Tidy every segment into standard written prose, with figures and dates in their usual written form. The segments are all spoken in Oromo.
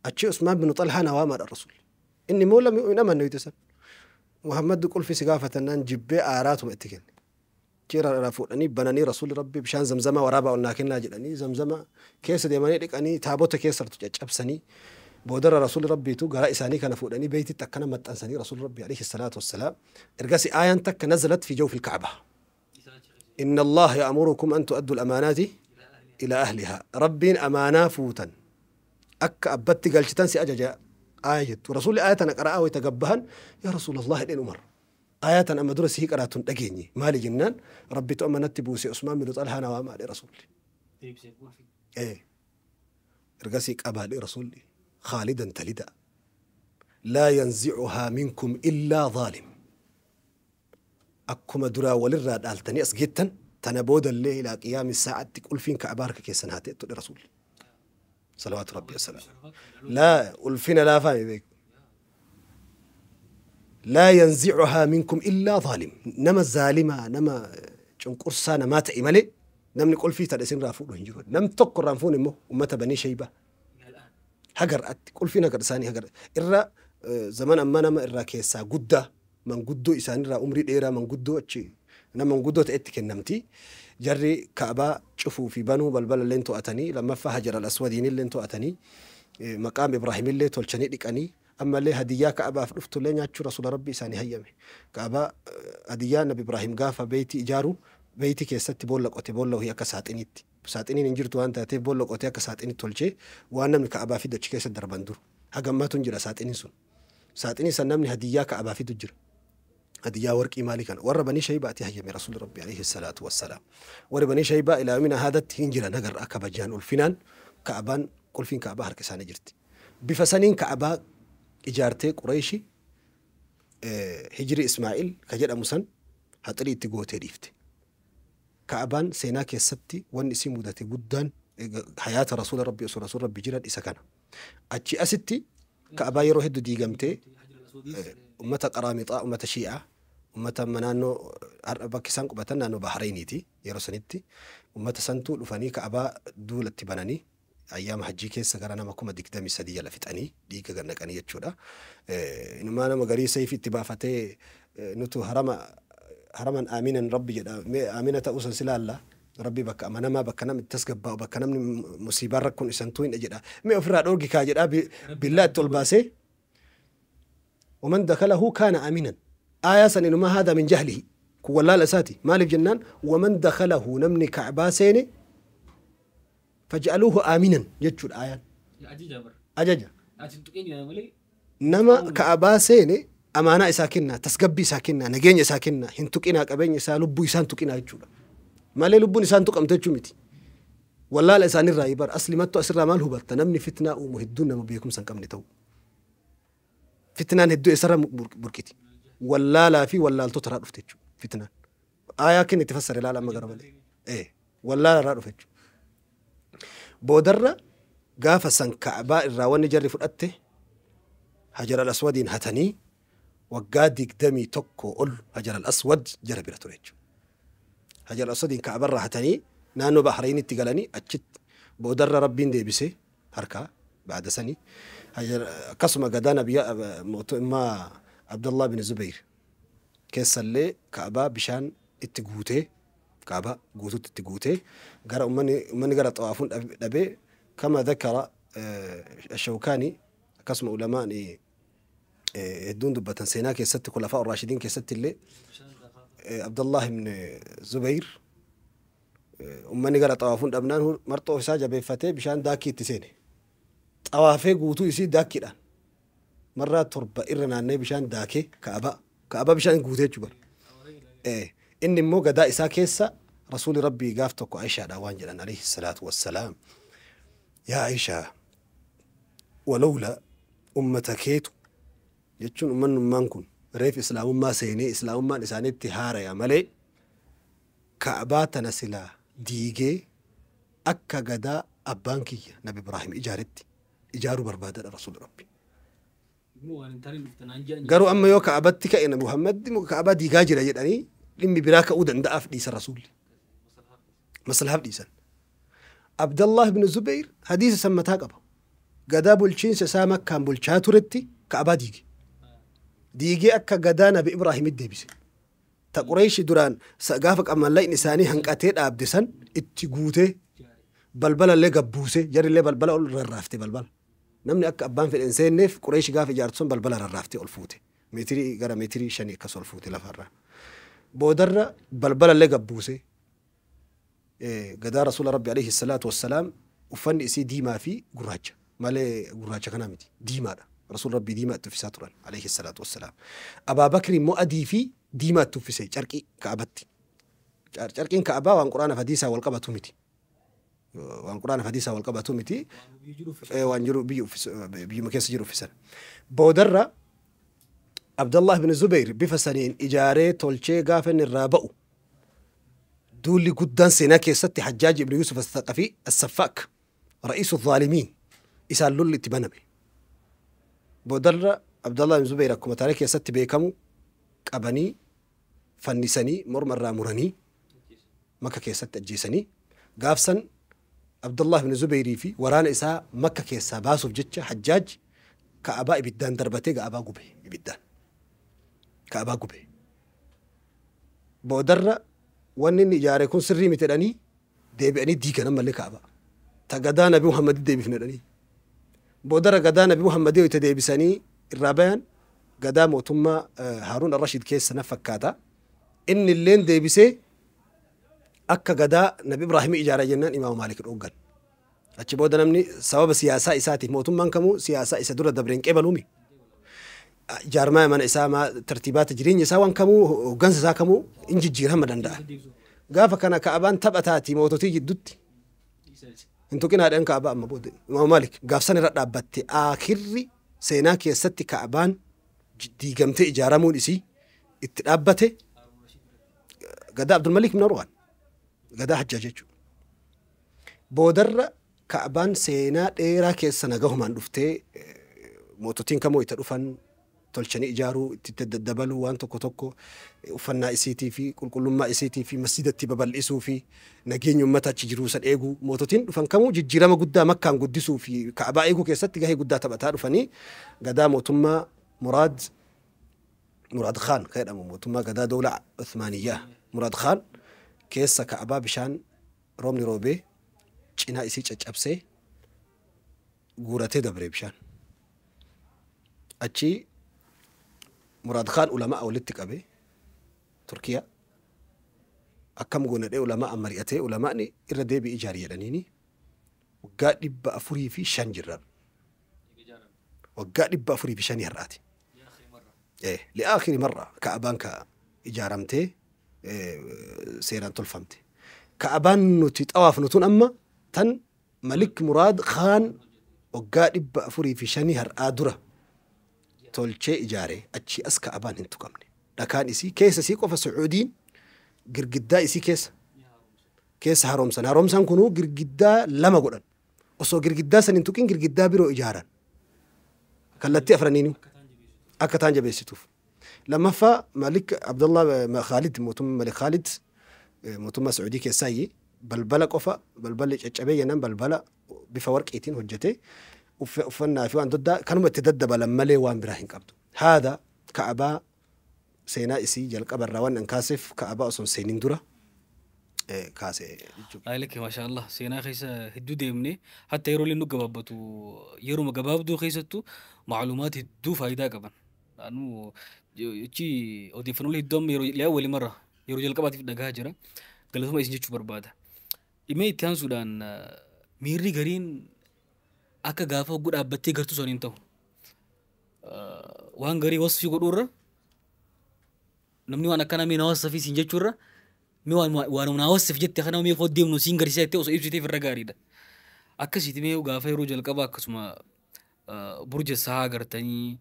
Achi Usmaan bin Xalhaa na waamaadha Rasuulli. Inni immoo lam hin amanne wayita san. Muhammad qulfi si gaafatannaan jibbee aaraatuma itti kenne. Achi irraa fuudhanii bananii Rasuulli Rabbii bishaan zamzamaa waraabaa ol naa kennaa jedhanii zamzama keessa deemanii dhiqanii taabota keessartu caccabsanii boodarra Rasuulli Rabbiitu garaa isaanii kana fuudhanii beeytitti akkana maxxansanii Rasuulli Rabbii alayhi salaatu wassalaam. Ergasii aayaan takka nazalat fi jawfi al-Ka'ba. إن الله يأمركم أن تؤدوا الأمانات إلى أهلها. ربين أمانة فوتا أك أبت قالشتان سي أججا آية ورسول آية قرأها ويتقبهن يا رسول الله إن أمر آية أما درس هي قرأت دقيني مالي جنان ربي تؤمنت بوسي عثمان بن طلحة نوام على رسولي إيه رقسي قبال رسولي خالدا تلدا لا ينزعها منكم إلا ظالم. أكما درا وللراد آلتني أسجدتن تنبود الليل إلى قيام الساعة تقول فين كعبارك كيسن هاتي رسول صلوات ربي وسلامه. لا ألفنا لا فاهم بيك. لا ينزعها منكم إلا ظالم. نما الظالمة نما شنقرصا نما تأملي نم نقول فيه تلسين رافون هنجرون نم تقر رافون مو ومتى بني شيبة هجر قل فينا قرصاني هجر إرى زمان أما نما إرى كيسا جدة من جدو إسان را عمري ديرا من جدو أتشي نما من جدو تأتك النمتي جري كعبة شوفوا في بنو بلبل اللي انتو أتني لما فهجر الأسودين اللي انتو أتني مقام إبراهيم اللي تولشني لك أني أما اللي هدية كعبة فرفتو لين ياتشو رسول ربي إساني هيمه كعبة هدية نبي إبراهيم قافة بيتي إجارو بيتي كيست بولك أتي بولا وهي كساتينيت ساتينين إنجرتو أنت أتي بولك أتي كساتيني تولشي وأنا من كعبة في دوتش كيست دربندور هجماتون جرا ساتينين سن ساتينين سنمني هدية كعبة في دوجر هدية ورقي مالي كان ور بني شيبة أتي هي رسول ربي عليه الصلاة والسلام. ور بني شيبة إلى يومنا هذا تهنجر نجر أكبجان الفنان كعبان كل فين كعبة هركسانة جرت بفسنين كعبة إجارتي قريشي هجري إسماعيل كجد أمسن هتري تجوتي ريفت كعبان سيناك السبتي ونسي مدة جدا حياة رسول ربي رسول ربي جرد إسكان أتشي أستي كعبة يروح دي جمتي أمة قرامطة أمة شيعة أمة منانو باكستان قبتنا نو بحرينيتي يروسنيتي أمة سنتو لفاني كعبة دولة تبناني أيام حجي كيس سكرنا ما كم ديك دمي سدية لفتني ديك جنك أني يتشورا إنما أنا مجري سيف اتباع فتى نتو هرم هرما آمنا ربي جدا آمنة أوصل سلا الله ربي بك أمانة ما بك نم تسقب بك نم مصيبة ركون إسنتوين أجدا ما أفراد أورجي كاجدا بالله تلباسه ومن دخله كان آمنا آية إنما هذا من جهله كولا لساتي مالف جنان ومن دخله نمني كعباسين فجعلوه آمنا يجوا الآية أجاجة نما كعباسين أمانة ساكنة تسقبي ساكنة نجين ساكنة هنتوكينا كبين يسا لبو يسان توكينا يجوا ما لي لبو نسان توك أم تجمتي والله لسان الرأي بر أصلي ما تؤثر ماله بر تنمني فتنة ومهدون ما بيكم سنكم نتو فتنة هدو إسرة بركتي ولا لا في ولا التطرا رفتج فتنة آية كن تفسر لا لا ما قرب لي إيه ولا لا رفتج بودرة قاف سن كعبة الروان جري فرقته هجر الأسود هتني وقادك دمي تكو قل هجر الأسود جرى برتوريج هجر الأسود كعبة راحتني نانو بحرين التقلني أتشت بودرة ربين دي بسي هركا بعد سنة هجر قسم قدانا بيا ما عبد الله بن زبير كيس اللي كعبة بشان التجوتي كعبة جوتو التجوتي قرأ أمني قرأ طوافون أبي كما ذكر الشوكاني قسم علماء الدون دبة سينا كيست خلفاء الراشدين كيست اللي عبد الله بن زبير أمني قرأ طوافون أبنانه مرتو ساجة بفتة بشان داكي تسيني طوافي جوتو يصير داكي ده مرة تربة إرنا النبي بشان داكي كعبة كعبة بشان جوتي جبر إيه إن مو قدا إسا كيسا رسول ربي قافتك عائشة دوان جلان عليه الصلاة والسلام يا عائشة ولولا أمتكيتو يتشون أمن مانكن ريف إسلام ما سيني إسلام ما نساني اتهارة يا ملي كعبة نسلا ديجي أكا قدا أبانكي نبي إبراهيم إجارتي إجارو بربادة رسول ربي قالوا أما يو كعبتك إن محمد كعبة ديجا جرا جدني لمي براك أودن دأف ديس الرسول مصلحة ديسن عبد الله بن الزبير حديث سمتها قبل Gadaa bulchiinsa isaa Makkaan bulchaa turetti Ka'abaa diige. Diigee akka gadaa Nabi Ibraahimitti deebise. Ta Qureeshi duraan gaafa qammallayni isaanii hanqatee dhaabde san itti guutee balbalallee gabbuuse jarrillee balbala ol rarraafte balbala. Namni akka abbaan fedhe hin seenneef Qureeshi gaafa ijaartu sun balbala rarraaftee ol fuute. Meetirii gara meetirii 5 akkas ol fuute lafarraa. Boodarra balbalallee gabbuuse. Gadaa Rasuula Rabbi alayhi salaatu wassalaam uffanni isii diimaa fi gurraacha malee gurraacha kanaa miti diimaadha. Rasuul Rabbi diimaa itti uffisaa turan alayhi salaatu wassalaam. Abaa Bakri immoo adii fi diimaa itti uffise carqii Ka'abatti. Carqiin Ka'abaa waan Quraana fi hadiisaa wal qabatu miti. Waan Quraana fi hadiisaa wal qabatu miti. Waan jiru biyyuma keessa jiru uffisan. Boodarra Abdallah ibn Zubayr bifa saniin ijaaree tolchee gaafa inni irraa ba'u duulli guddaan seenaa keessatti Hajjaaj ibn Yusuf as-Saqafii as-Saffaak ra'iisu zaalimiin isaan lolli itti baname. Boodarra Abdallah ibn Zubayr akkuma taarikh keessatti beekamu qabanii fannisanii morma irraa muranii Makka keessatti ajjeesanii gaafsan Abdallah ibn Zubayrii fi waraana isaa Makka keessaa baasuuf jecha Hajjaaj Ka'abaa ibiddaan darbatee Ka'abaa gube ibiddaan. Ka'abaa gube. Boodarra wanni inni ijaare kun sirrii miti jedhanii deebi'anii diigan ammallee Ka'abaa. Ta gadaa Nabi Muhammaditti deebifne jedhanii. Boodarra gadaa Nabi Muhammadii wayita deebisanii irraa bayan gadaa mootummaa Haaruun Ar-Rashiid keessa na fakkaata. Inni illeen deebisee akka gadaa Nabi Ibraahimii ijaara jennaan Imaama Maalik dhooggan. Achi booda namni sababa siyaasaa isaatiif mootummaan kamuu siyaasaa isa dura dabreen qeebaluumi. Jaarmaa mana isaa tartiibaata jireenya isaa waan kamuu hoggansa isaa kamuu in jijjiirama danda'a. Gaafa kana Ka'abaan taphataati moototii jidduutti. Hin tuqinaadhaan Ka'abaa amma booda. Imaama Maalik gaafsan irra dhaabbatte aakhirri seenaa keessatti Ka'abaan diigamtee ijaaramuun isii itti dhaabbate gadaa Abdulmalik ibn Marwaan gadaa Hajjaa jechuudha. Boodarra Ka'abaan seenaa dheeraa keessa nagahumaan dhuftee moototiin kamoo itti dhufan tolchanii ijaaruu itti daddabaluu waan tokko tokko uffannaa isiitii fi qulqullummaa isiitii fi masjidatti babal'isuu fi nageenya uummata achi jiruu san eeguu moototiin dhufan kamuu jijjiirama guddaa Makkaan guddisuu fi Ka'abaa eeguu keessatti gahee guddaa taphataa dhufanii gadaa mootummaa Muraad Khaan kan jedhamu mootummaa gadaa dawla Uthmaaniyyaa Muraad Khaan keessa Ka'abaa bishaan roobni roobee cinaa isii caccabsee guuratee dabre bishaan. Achi Muraad Khaan ulamaa walitti qabee Turkiyaa akkam goona dhee ulamaa mari'atee ulamaani irra deebi'i ijaari jedhaniini waggaa 405 jirra. Waggaa 405 har'aati. Li'aakhiri marra Ka'abaan ka ijaaramtee seeraan tolfamte. Ka'abaan nuti xawaafnu tun amma tan Malik Muraad Khaan waggaa 405 har'aa dura tolchee ijaare achi as Ka'abaan hin tuqamne. Dhakaan isii keessa isii qofa Sucuudiin girgiddaa isii keessa haroomsan. Haroomsan kunuu girgiddaa 2 godhan. Osoo girgiddaa san hin tuqin girgiddaa biroo ijaaran. Kallattii afraniinuu akka taan jabeessituuf. Lammaffaa Malik Abdullah Khaalid mootummaa Malik Khaalid mootummaa Sacuudii keessaayi balbala qofa balballi caccabee jennaan balbala bifa warqiitiin hojjete uffannaa fi waan doddaa kanuma itti daddabalan malee waan biraa hin qabdu. Haadha Ka'abaa seenaa isii jalqabarraa waan an kaaseef Ka'abaa osoo hin seenin dura kaase jechuudha. Ayileke maashaallah seenaa keessa hedduu deemne hatta yeroo illee nu gabaabbatu yeruma gabaabduu keessattuu macluumaat hedduu faayidaa qaban. Naannoo jechi odeeffannoolee hedduu amma yeroo liyaa walii marra yeroo jalqabaatiif dhagaa jira. Galatuma isin jechuu barbaada. Dhimma itti aansuudhaan miirri gariin akka gaafa hogguu dhaabbattee gartuu san hin ta'u. Waan garii wasfii godhuurra namni waan akkana mee na wassafii siin jechuurra mee waan na wassif jette kana mee koo deemnu siin garsiisa jettee osoo ibsiteef irra gaariidha. Akkasitti mee gaafa yeroo jalqabaa akkasuma burja sahaa agartanii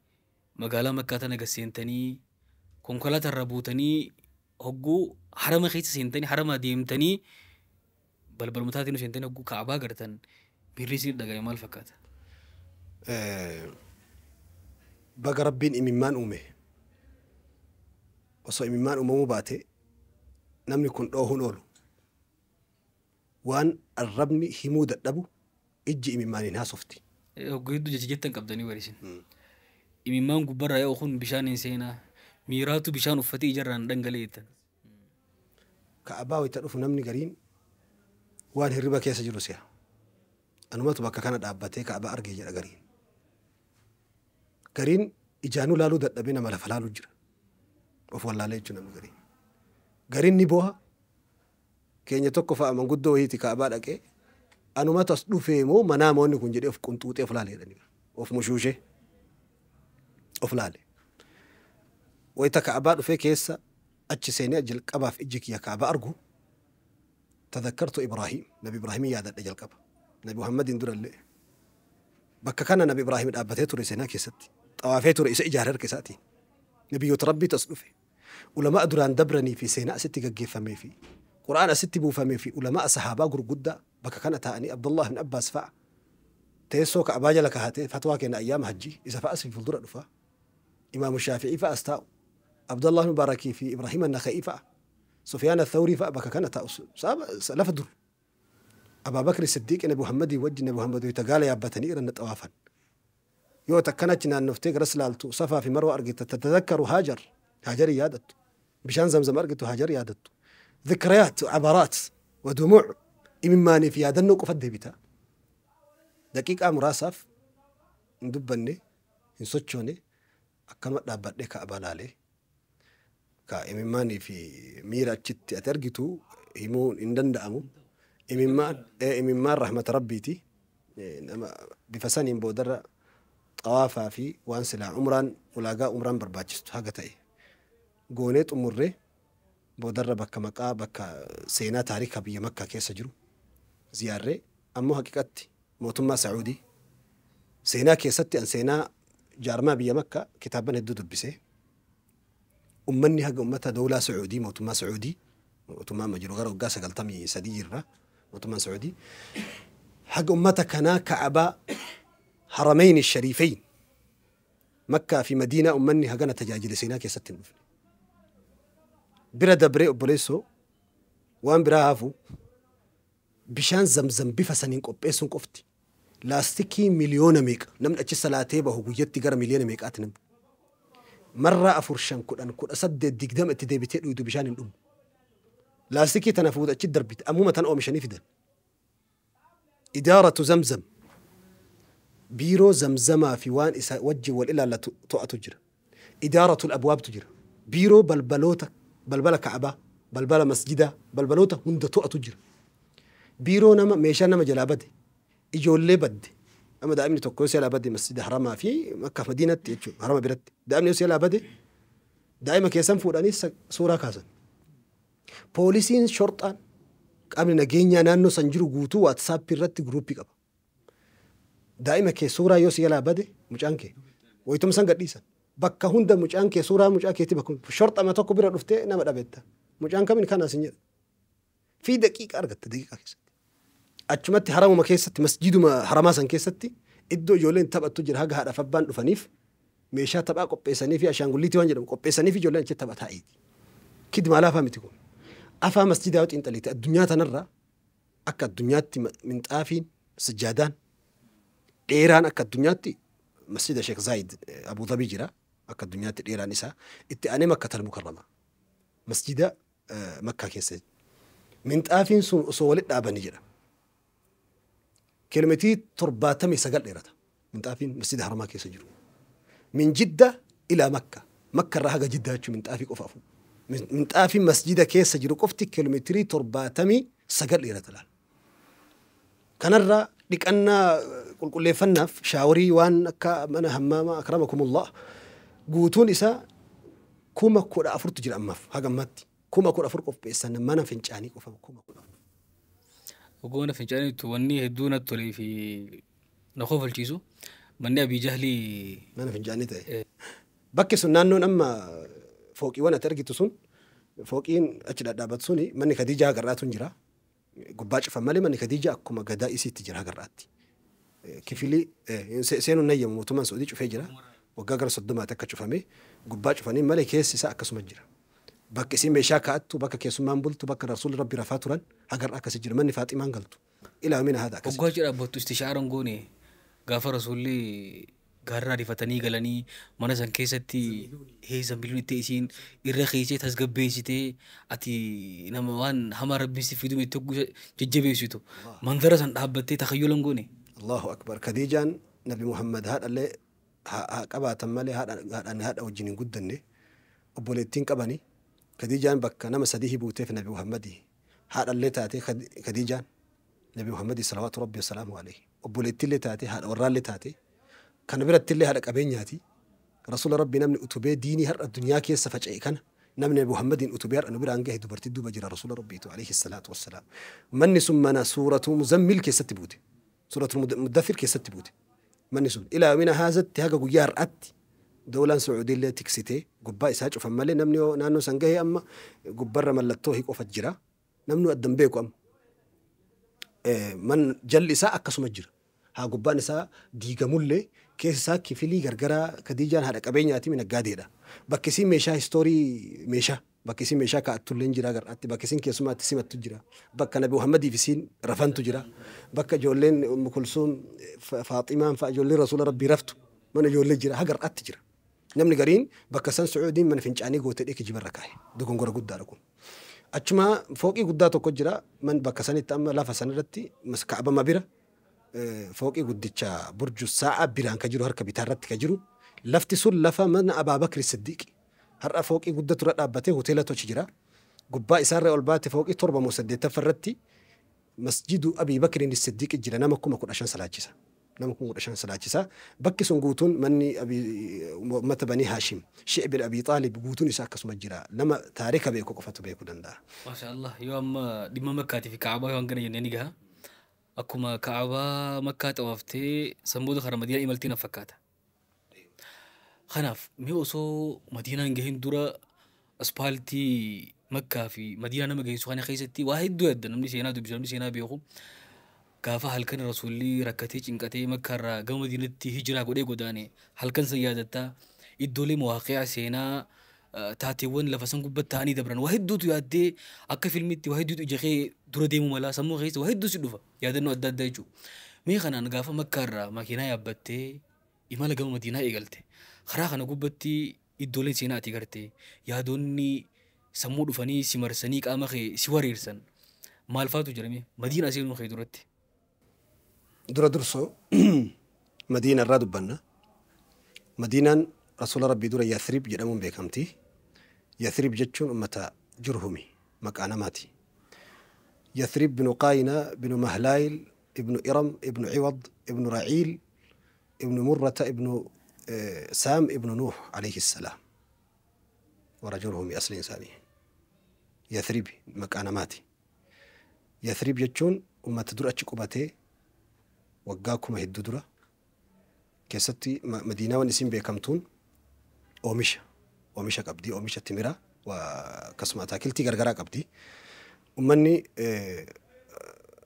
magaalaa Makkaa tana gad seentanii konkolaataa irra buutanii hogguu harama keessa seentanii harama deemtanii balbaluma taatiin seentanii hogguu Ka'abaa agartan miirri isin dhaga'e maal fakkaata? Baga Rabbiin imimmaan uume. Osoo imimmaan uumamuu baate namni kun dhoohuun oolu. Waan arrabni himuu dadhabu ijji imimmaaniin haasofti. Hogguu hedduu jecha jettan qabdanii barisin. Imimmaan gubbarraa yaa'u kun bishaan hin seenaa. Miiraatu bishaan uffatee ijarraan dhangala'e jettan. Ka'abaa wayita dhufu namni gariin waan hirriba keessa jiru si'a. Anumatu bakka kana dhaabbatee ka'abaa argee jedha gariin. Gariin ijaanuu laaluu dadhabee nama lafa laaluu jira. Of wallaalee jechuun namni gariin. Gariin ni booha. Keenya tokko fa'a manguddoo wayiiti ka'abaa dhaqee anumatu as dhufee moo manaa moonni kun jedhee of qunxuuxee of laale jedhanii. Of mushuushee of laale. Wayita ka'abaa dhufee keessa achi seenee jalqabaaf ijji kiyya ka'abaa argu tadhakkartu Ibraahim. Nabi Ibraahim yaadadhe jalqaba. Nabi Muhammadin durallee. Bakka kana Nabi Ibraahim dhaabbatee ture seenaa keessatti. Xawaafee ture isa ijaare harka isaatiin. Nabiyyoota Rabbiitu as dhufe. Ulamaa duraan dabranii fi seenaa asitti gaggeeffamee fi Qura'aan asitti buufamee fi ulamaa sahaabaa gurguddaa bakka kana taa'anii Abdullah bin Abbaas fa'a teessoo ka'abaa jala kahatee fatwaa kenna ayyaama hajjii isa fa'as fi fuuldura dhufa. Imaamu Shaafi'ii fa'as taa'u. Abdullah Mubaarakii fi Ibraahim Annaka'ii fa'a. Sufyaan Athawrii fa'a bakka kana taa'u. Lafa dur. Abaa Bakri Siddiiq Nabi Muhammadii wajjin Nabi Muhammad wayita gaala yaabbatanii irra xawaafan. Yoo takkana achi naannoftee garas laaltu Safaa fi Marwa argita tatadhakkaru Haajar. Haajarii yaadattu. Bishaan Zamzam argitu Haajar yaadattu. ذكريات وعبرات ودموع imimmaanii fi yaadannoo qofa deebita. Daqiiqaa muraasaaf hin dubbanne hin sochoone akkanuma dhaabbadhee ka'abaa laalee ka imimmaanii fi miira achitti ati argitu himuun hin danda'amu. Imimmaan rahmata rabbiiti. Nama bifa saniin boodarra xawaafaa fi waan silaa umraan ulaagaa umraan barbaachistu haga ta'e goonee xumurree boodarra bakka maqaa bakka seenaa taarikaa biyya Makkaa keessa jiru ziyaarree ammoo haqiqatti mootummaa Sacuudii seenaa keessatti an seenaa jaarmaa biyya Makkaa kitaaban hedduu dubbisee ummanni haga ummata dawlaa Sacuudii mootummaa Sacuudii mootummaa amma jiru gara waggaa 93 jirra mootummaan Sacuudii haga ummata kanaa Ka'abaa Harameyn Shariifeyn Makkaa fi Madiinaa ummanni hagana tajaajile seenaa keessatti hin dhufne. Bira dabree obboleessoo waan biraa hafu bishaan Zamzam bifa saniin qopheessuun qofti laastikii miliyoona meeqa namni achi salaatee bahu guyyatti gara miliyoona meeqaati namni marraa 4 5 10 18 20 itti deebitee dhuydu bishaan hin dhumu. Laastikii tana fuute achi darbite ammuma tan oomishanii fidan. Idaaratu Zamzam biiroo Zamzamaa fi waan isa wajjin wal ilaallatu to'atu jira. Idaaratu abwaabtu jira. Biiroo balbaloota balbala Ka'abaa, balbala masjidaa, balbaloota hunda to'atu jira. Biiroo nama meeshaa nama jalaa bade, ijoollee badde. Amma daa'imni tokko yoo jalaa bade masjida haramaa fi Makkaa Madiinatti jechuudha harama biratti. Daa'imni yoo jalaa bade daa'ima keessan fuudhanii suuraa kaasan. Poolisiin shorxaan qaamni nageenyaa naannoo san jiru guutuu waatsaappii irratti guruuppii qaba. Daa'ima kee suuraa yoo jalaa bade mucaan kee wayituma san gadhiisan. Bakka hunda mucaan kee suuraa mucaa keetii bakka shorxama tokko bira dhuftee nama dhabetta. Mucaan kamiin kana sin jedha. Fi daqiiqa argatta daqiiqaa keessatti. Achumatti haramuma keessatti masjiduma haramaa san keessatti iddoo ijoolleen taphattu jira haga haadhaaf abbaan dhufaniif meeshaa taphaa qopheessanii fi ashaangulliitii waan jedhamu qopheessanii fi ijoolleen achitti taphataa eegi. Kidma alaafaa miti kun. Afaa masjidaa yoo xiinxalite addunyaa tanarraa akka addunyaatti minxaafiin sajjaadaan dheeraan akka addunyaatti masjida Sheekh Zaayid Abu Dhabii jira. Akka addunyaatti dheeraan isaa itti aanee Makkatal Mukarramaa masjida Makkaa keessa minxaafiin sun osoo walitti dhaabanii jedha. Kiiloomeetirii 79 dheerata minxaafiin masjida haramaa keessa jiru. Min Jidda ilaa Makka. Makka irraa haga Jiddaa jechuun minxaafii qofa afu. Minxaafiin masjida keessa jiru qofti kiiloomeetirii 79 dheerata laal. Kanarraa dhiqannaa qulqulleeffannaaf shaaworii waan akka mana hammaamaa akramakumullah guutuun isaa 14,000 jira ammaaf haga ammaatti 14,000 qopheessan mana fincaanii qofa 14,000. Oguu mana fincaanii wanni hedduu natti tolee fi na kofalchiisu manni Abii Jahlii mana fincaanii ta'e. Bakki sun naannoon amma fooqiiwwan ati argitu sun fooqiin achi dhadhaabatu suni manni Khadiijaa hagarraatu jira. Gubbaa cufan malee manni Khadiijaa akkuma gadaa isiitti jira hagarraatti. Kifilii seenuun nayyamu mootummaan Saudii cufee jira. Waggaa gara 30 akka cufame gubbaa cufanii malee keessi isaa akkasuma jira. Bakka isiin meeshaa kaa'attu bakka keessummaan bultu bakka rasuulli rabbi rafaa turan hagarra akkasi jira manni Faaximaan galtu. Ilaa mina haadha akkasi. Waggaa achi dhaabbattu istishaaran goone Gaafa rasuulli gaarraa rifatanii galanii mana san keessatti zambiluun itti isiin irra keessee tasgabbeessitee ati nama waan hamaa rabbiin si fidu itti jajjabeessitu. Manzara san dhaabbattee takhayyulan goone. Allahu akbar. Khadiijaan Nabi Muhammad haadhallee haa qabaatan malee haadhaan haadha wajjin hin guddanne, obboleettiin qabani. Khadiijaan bakka nama sadii buuteef Nabi Muhammadi. Haadhallee taate Khadiijaan Nabi Muhammadi salawaatu rabbi wasalaamu alayhi. Obboleettiillee taate, haadha warraallee taate. Kana birattillee haadha qabeenyaati. Rasuula Rabbi namni utubee diinii har'a addunyaa keessa faca'e kana namni Nabi Muhammadiin utubee har'a nu biraan gahe dubartii duuba jira Rasuula Rabbiitu alayhi salaatu wassalaam. Manni sun mana suuratu Muzammil keessatti buute. Suuratu Muddathir keessatti buute. Manni sun ilaa yoomina haazatti haga guyyaa har'aatti dawlaan Sacuudiillee tiksitee gubbaa isaa cufan malee namni yoo naannoo san gahe amma gubbarra mallattoo hiiqofa qofa jira. Namni addan beeku amma. Man jalli isaa akkasuma jira. Haa gubbaan isaa diigamullee keessa isaa kifilii gargaraa Khadiijaan haadha qabeenyaati nagaadeedha. Bakki isiin meeshaa istoorii meeshaa bakki isiin meeshaa kaa'attullee jira gar'aatti, bakki isiin keessumaatti simattu jira, bakka Nabi Muhammadiif isiin rafantu jira, bakka ijoolleen Ummu Kulsuum Faaximaan fa'a ijoolleen Rasuula Rabbii raftu mana ijoollee jira haga har'aatti jira. Namni gariin bakka san Sucuudiin mana fincaanii gootee dhee kijibarra kaa'e dogongora guddaadha kun. Achuma fooqii guddaa tokko jira man bakka sanitti amma lafa sanirratti Ka'abama bira fooqii guddicha burju sa'a biraan ka jiru harka bitaa irratti ka jiru lafti sun lafa mana Abaa Bakri Siddiqi. Har'a fooqii guddatu irra dhaabbatee hoteela tochi jira. Gubbaa isaarra ol baate fooqii 7 moo 8 irratti masjidu Abii Bakriin Siddiqi jira, nama 15,000 salaachisa. Nama 15,000 salaachisa. Bakki sun guutuun manni uummata Banii Haashim Shi'bi Abii Xaalib guutuun isaa akkasuma jira. Nama taarika beeku qofatu beekuu danda'a. Maasha Allah, yoo amma dhimma Makkaatii fi Kaabaa yoo hangana jennee ni gaha. Akkuma Kaabaa Makkaa xawaaftee sanboota karaa Madiinaa imaltii na fakkaata. Kanaaf mee osoo Madiinaan gahin dura aspaaltii Makkaa fi Madiinaa nama geessu kana keessatti waa hedduu yaadda namni seenaa dubbisu, namni seenaa beeku. Gaafa halkan rasuulli rakkatee cinqatee Makkaarraa gama Madiinatti hijiraa godhee godaane halkan san yaadattaa, iddoolee mawaaqi'a seenaa taateewwan lafa san gubbatti ta'anii dabran waa hedduutu yaaddee akka filmitti waa hedduutu ija kee dura deemuu mala sammuu keessa waa hedduu si dhufa yaadannoo adda addaa jechuudha. Mee kanaan gaafa Makkaarraa makiinaa yaabbattee imala gama Madiinaa eegalte karaa kana gubbatti iddooleen seenaa ati garte yaadonni sammuu dhufanii si marsanii qaama kee si wareersan maal faatu jira mee Madiinaa seenuu kee duratti? Dura dursoo Madiina irraa dubbanna. Madiinaan Rasuula Rabbii dura Yathrib jedhamuun beekamti. Yathrib jechuun uummata Jurhumi maqaa namaati. Yathrib binu Qaayina binu Mahlaayil ibnu Iram ibnu Ciwad ibnu Raciil ibnu Murrata ibnu Saam ibnu Nuuh alayhi salaam. Warra Jurhumi asliin isaanii. Yathrib maqaa namaati. Yathrib jechuun uummata dura achi qubatee waggaa 1000 hedduu dura keessatti Madiinaa waan isin beekamtuun oomisha qabdi, oomisha timiraa akkasuma ataakiltii gargaraa qabdi. Uummanni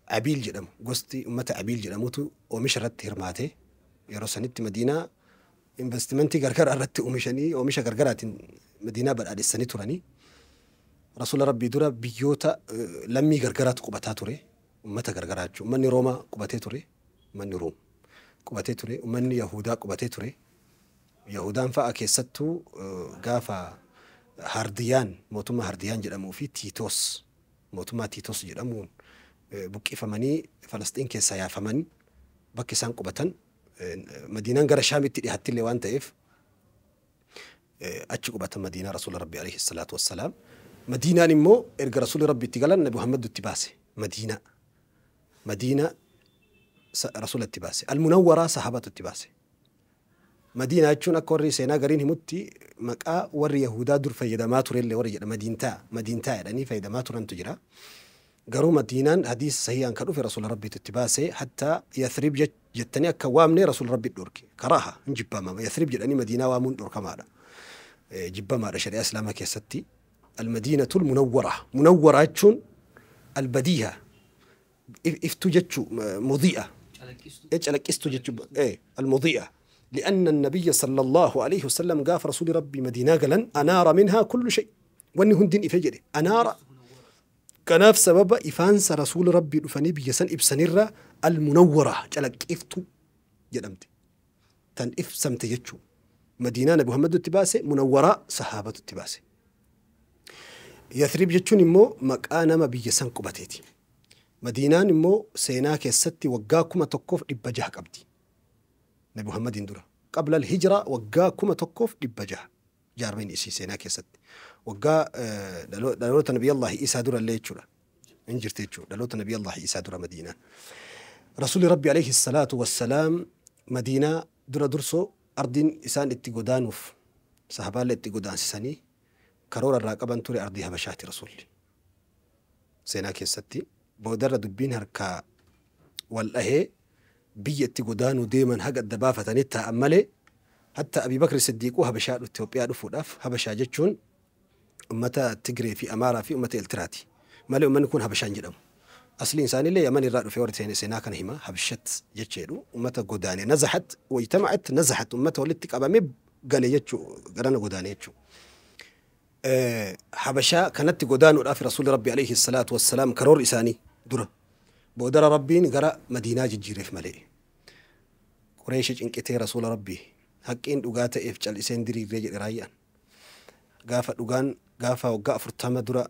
Abiil jedhamu gosti uummata Abiil jedhamutu oomisha irratti hirmaate yeroo sanitti Madiinaa investimentii gargaraa irratti oomishanii oomisha gargaraatiin Madiinaa badhaadhessanii turanii. Rasuula Rabbii dura biyyoota lammii gargaraatu qubataa ture, uummata gargaraa jechuudha. Uummanni Roomaa qubatee ture, uummanni Room qubatee ture, uummanni Yahudaa qubatee ture. Yahudaan fa'a keessattuu gaafa Hardiyaan mootummaa Hardiyaan jedhamuu fi Tiitos mootummaa Tiitos jedhamuun buqqifamanii Falasxiin keessaa yaafaman bakki isaan qubatan Madiinaan gara Shaamitti dhiyaattillee waan ta'eef achi qubatan Madiinaa Rasuula Rabbii alayhi salaatu wassalaam. Madiinaan immoo erga Rasuulli Rabbi itti galan Nabi Muhammad itti baase Madiinaa. Madiinaa Rasuula itti baase. Almunawwaraa sahaabatu itti baase. Madiinaa jechuun akka warri seenaa gariin himutti maqaa warri Yahudaa dur fayyadamaa turellee warri jedha Madiintaa jedhanii fayyadamaa turantu jira. Garuu Madiinaan hadiisa sahihaan kan dhufe Rasuula Rabbiitu itti baase hattaa Yathrib jettanii akka waamne Rasuula Rabbi dhorke. Karaaha hin jibbamama. Yathrib jedhanii Madiinaa waamuun dhorkamaadha. Jibbamaadha shari'aa Islaamaa keessatti. Almadiinatul munawwara. Munawwara jechuun albadiiha. Iftuu jechuu mudi'a. Calaqqistu jechuu almudi'a. لأن النبي صلى الله عليه وسلم قاف رسول ربي مدينة قلن أنار منها كل شيء وأني هندين إفجري أنار كناف سبب إفانس رسول ربي رفني بيسن إبسنرة المنورة جلك إفتو jedhamti. Tan ibsamte jechuu. Madiinaa Nabi Muhammadutti baase, munawwaraa sahaabatutti baase. Yathrib jechuun immoo maqaa nama biyya san qubateeti. Madiinaan immoo seenaa keessatti waggaa 1600 qabdi. Nabi Muhammadiin dura. Qabla al-hijra waggaa 1600 jaarmeen isii seenaa keessatti. Waggaa dhaloota Nabi Allahi Isaa dura illee jechuudha. Hin jirti jechuudha. Dhaloota Nabi Allahi Isaa dura Madiinaan. Rasuulli Rabbi alayhi salaatu wassalaam Madiinaa dura dursoo ardiin isaan itti godaanuuf sahabaallee itti godaansisanii karoora irraa qaban ture ardii Habashaati Rasuulli. Seenaa keessatti boodarra dubbiin harkaa wal dhahee biyya itti godaanuu deeman haga adda baafatanii taa'an malee hatta Abii Bakri Siddiiquu Habashaa Itoophiyaa dhufuudhaaf Habashaa jechuun ummata Tigree fi Amaaraa fi ummata Eltiraati. Malee ummanni kun Habashaan jedhamu. Asliin isaaniillee Yaman irraa dhufee warri seenaa kana hima Habshat jecheedhu ummata godaane nazahat waytama'at nazahat ummata walitti qabamee gale jechuu garana godaane jechuu. Habashaa kanatti godaanuudhaaf Rasuulli Rabbi alayhi salaatu wassalaam karoorri isaanii dura. Boodara Rabbiin gara Madiinaa jijjiireef malee. Qureeshi cinqitee Rasuula Rabbii haqqiin dhugaa ta'eef cal'iseen diriirree jedhe raayyaan. Gaafa dhugaan gaafa waggaa 40 dura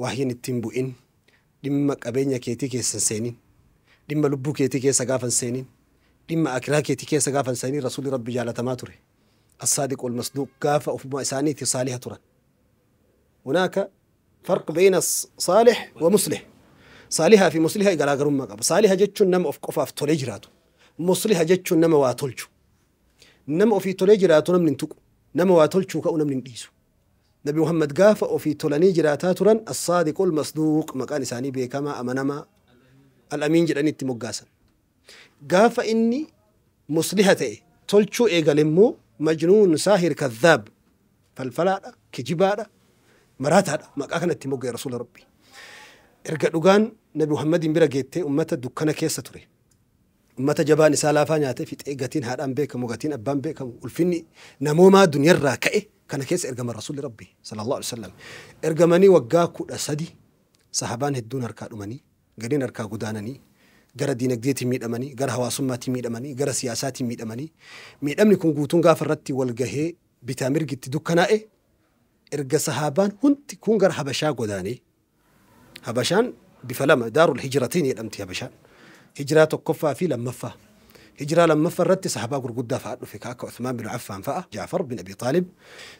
wahyiin ittiin bu'in dhimma qabeenya keetii keessa hin seenin dhimma lubbuu keetii keessa gaafa hin seenin dhimma akiraa keetii keessa gaafa hin seenin Rasuulli Rabbi jaalatamaa ture. الصادق والمصدوق gaafa ofuma isaaniiti saaliha turan. هناك فرق بين الصالح ومصلح. صالحة في مصلحة garaagarummaa qaba. Saaliha jechuun nama of qofaaf tolee jiraatu. Musliha jechuun nama waa tolchu. Nama ofii tolee jiraatu namni hin tuqu. Nama waa tolchuu ka'u namni hin dhiisu. Nabi Muhammad gaafa ofii tolanii jiraataa turan as-saadiqul masduuq maqaan isaanii beekamaa amanamaa al-amiin jedhanii itti moggaasan. Gaafa inni musliha ta'e tolchuu eegale immoo majnuun saahir kadhaab falfalaadha kijibaadha maraataadha maqaa kanatti mogga'e Rasuula Rabbii. Erga dhugaan Nabi Muhammadiin bira geettee ummata dukkana keessa ture. Ummata jabaan isaa laafaa nyaatee fixee gatiin haadhaan beekamu gatiin abbaan beekamu ulfinni namoomaa duniyarraa ka'e kana keessa ergama Rasuulli Rabbii sallallahu alaihi wasallam. Ergamanii waggaa 13 sahabaan hedduun harkaa dhumanii gadiin harkaa godaananii gara diinagdeetiin miidhamanii gara hawaasummaatiin miidhamanii gara siyaasaatiin miidhamanii miidhamni kun guutuun gaafa irratti wal gahee bitaa mirgitti dukkanaa'e erga sahaabaan hundi kun gara Habashaa godaanee Habashaan bifa lama daarul hijratiin jedhamti Habashaan. Hijiraa tokkoffaa fi lammaffaa. Hijiraa lammaffaa irratti sahabaa gurguddaa fa'aa dhufe akka Uthmaan bin Affaan fa'a Jaafar bin Abi Taalib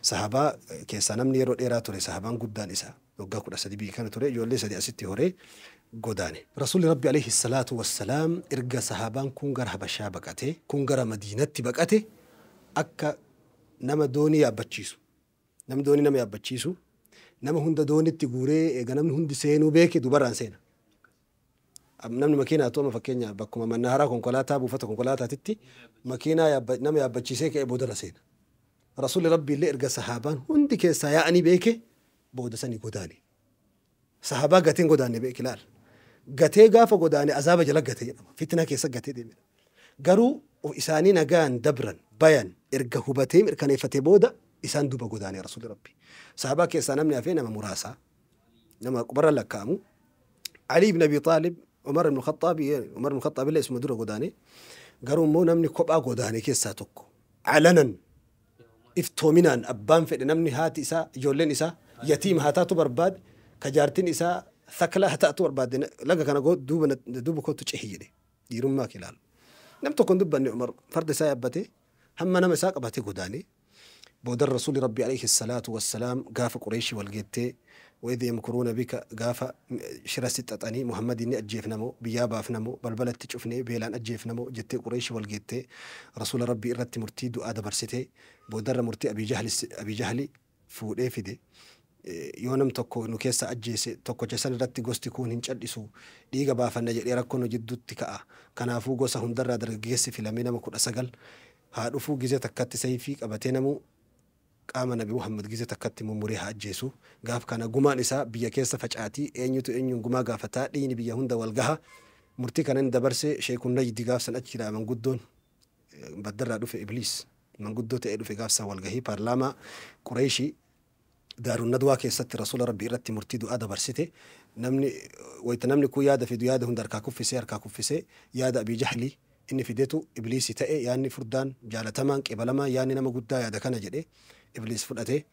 sahabaa keessaa namni yeroo dheeraa ture sahabaan guddaan isaa waggaa 13 biyya kana ture ijoollee 3 asitti horee godaane. Rasuulli Rabbi alayhi salaatu wassalaam erga sahabaan kun gara Habashaa baqate kun gara Madiinatti baqate akka nama doonii yaabbachiisu. Namni doonii nama yaabbachiisu nama hunda doonitti guuree eega namni hundi seenuu beeke dubarraan seena. Namni makiinaa tooma fakkeenya bakkuma mannaharaa konkolaataa buufata konkolaataatitti makiinaa nama yaabbachiisee ka'e boodarra seena. Rasuulli Rabbi illee erga sahaabaan hundi keessaa yaa'anii beeke booda sanii godaane. Sahabaa gateen godaanne beeke ilaal. Gatee gaafa godaane azaaba jala gatee jedhama. Fitnaa keessa gatee deeme. Garuu isaanii nagaan dabran bayan erga hubatee mirkaneeffatee booda isaan duuba godaane Rasuulli Rabbi. Sahabaa keessaa namni hafee nama muraasa. Nama qubarra lakkaa'amu. Ali ibn Abi Taalib Umar ibn Khattaab Umar ibn Khattaab illee isuma dura godaane. Garuu immoo namni kophaa godaane keessaa tokko. Alanan iftoominaan abbaan fedhe namni haati isaa ijoolleen isaa yatiima haa taatu barbaade ka jaartiin isaa thakla haa taatu barbaade laga kana duuba kootu cehi jedhe dhiirummaa kee ilaalu. Nam tokko hin dubbanne Umar farda isaa yaabbatee hamma nama isaa qabatee godaane. Boodarra Rasuulli Rabbi alayhi salaatu wassalaam gaafa Qureeshii wal geettee وإذ يمكرون بك gaafa shira si xaxanii Muhammad inni ajjeefnamoo biyyaa baafnamoo balbalatti cufnee beelaan ajjeefnamoo jettee Qureeshii wal geettee Rasuula Rabbii irratti murtii du'aa dabarsitee boodarra murtii Abii Jahli fuudhee fide. Yoo nam tokko nu keessa ajjeese tokkocha san irratti gosti kun hin cal'isu dhiiga baafanna jedhee rakkoo nu jidduutti ka'a. Kanaafuu gosa hundarraa dargaggeessi filamee nama 19 haa dhufuu gizee takkatti sayfii qabatee namuu qaama Nabi Muhammad gizee takkatti mummuree haa ajjeesu. Gaaf kana gumaan isaa biyya keessa facaatii eenyutu eenyuun gumaa gaafataa dhiigni biyya hunda wal gaha. Murtii kanan dabarse Sheekun Najdi gaaf san achi jira manguddoon baddarraa dhufe Ibliis manguddoo ta'ee dhufe gaaf san wal gahii paarlaamaa Qureeshii Daarun Nadwaa keessatti Rasuula Rabbii irratti murtii du'aa dabarsite. Namni wayita namni kun yaada fidu yaada hunda harkaa kuffisee yaada Abii Jahlii Inni fidetu ibliisi ta'e yaanni furdaan jaalatamaan qeebalamaan yaanni nama guddaa yaada kana jedhe ibliis fudhate.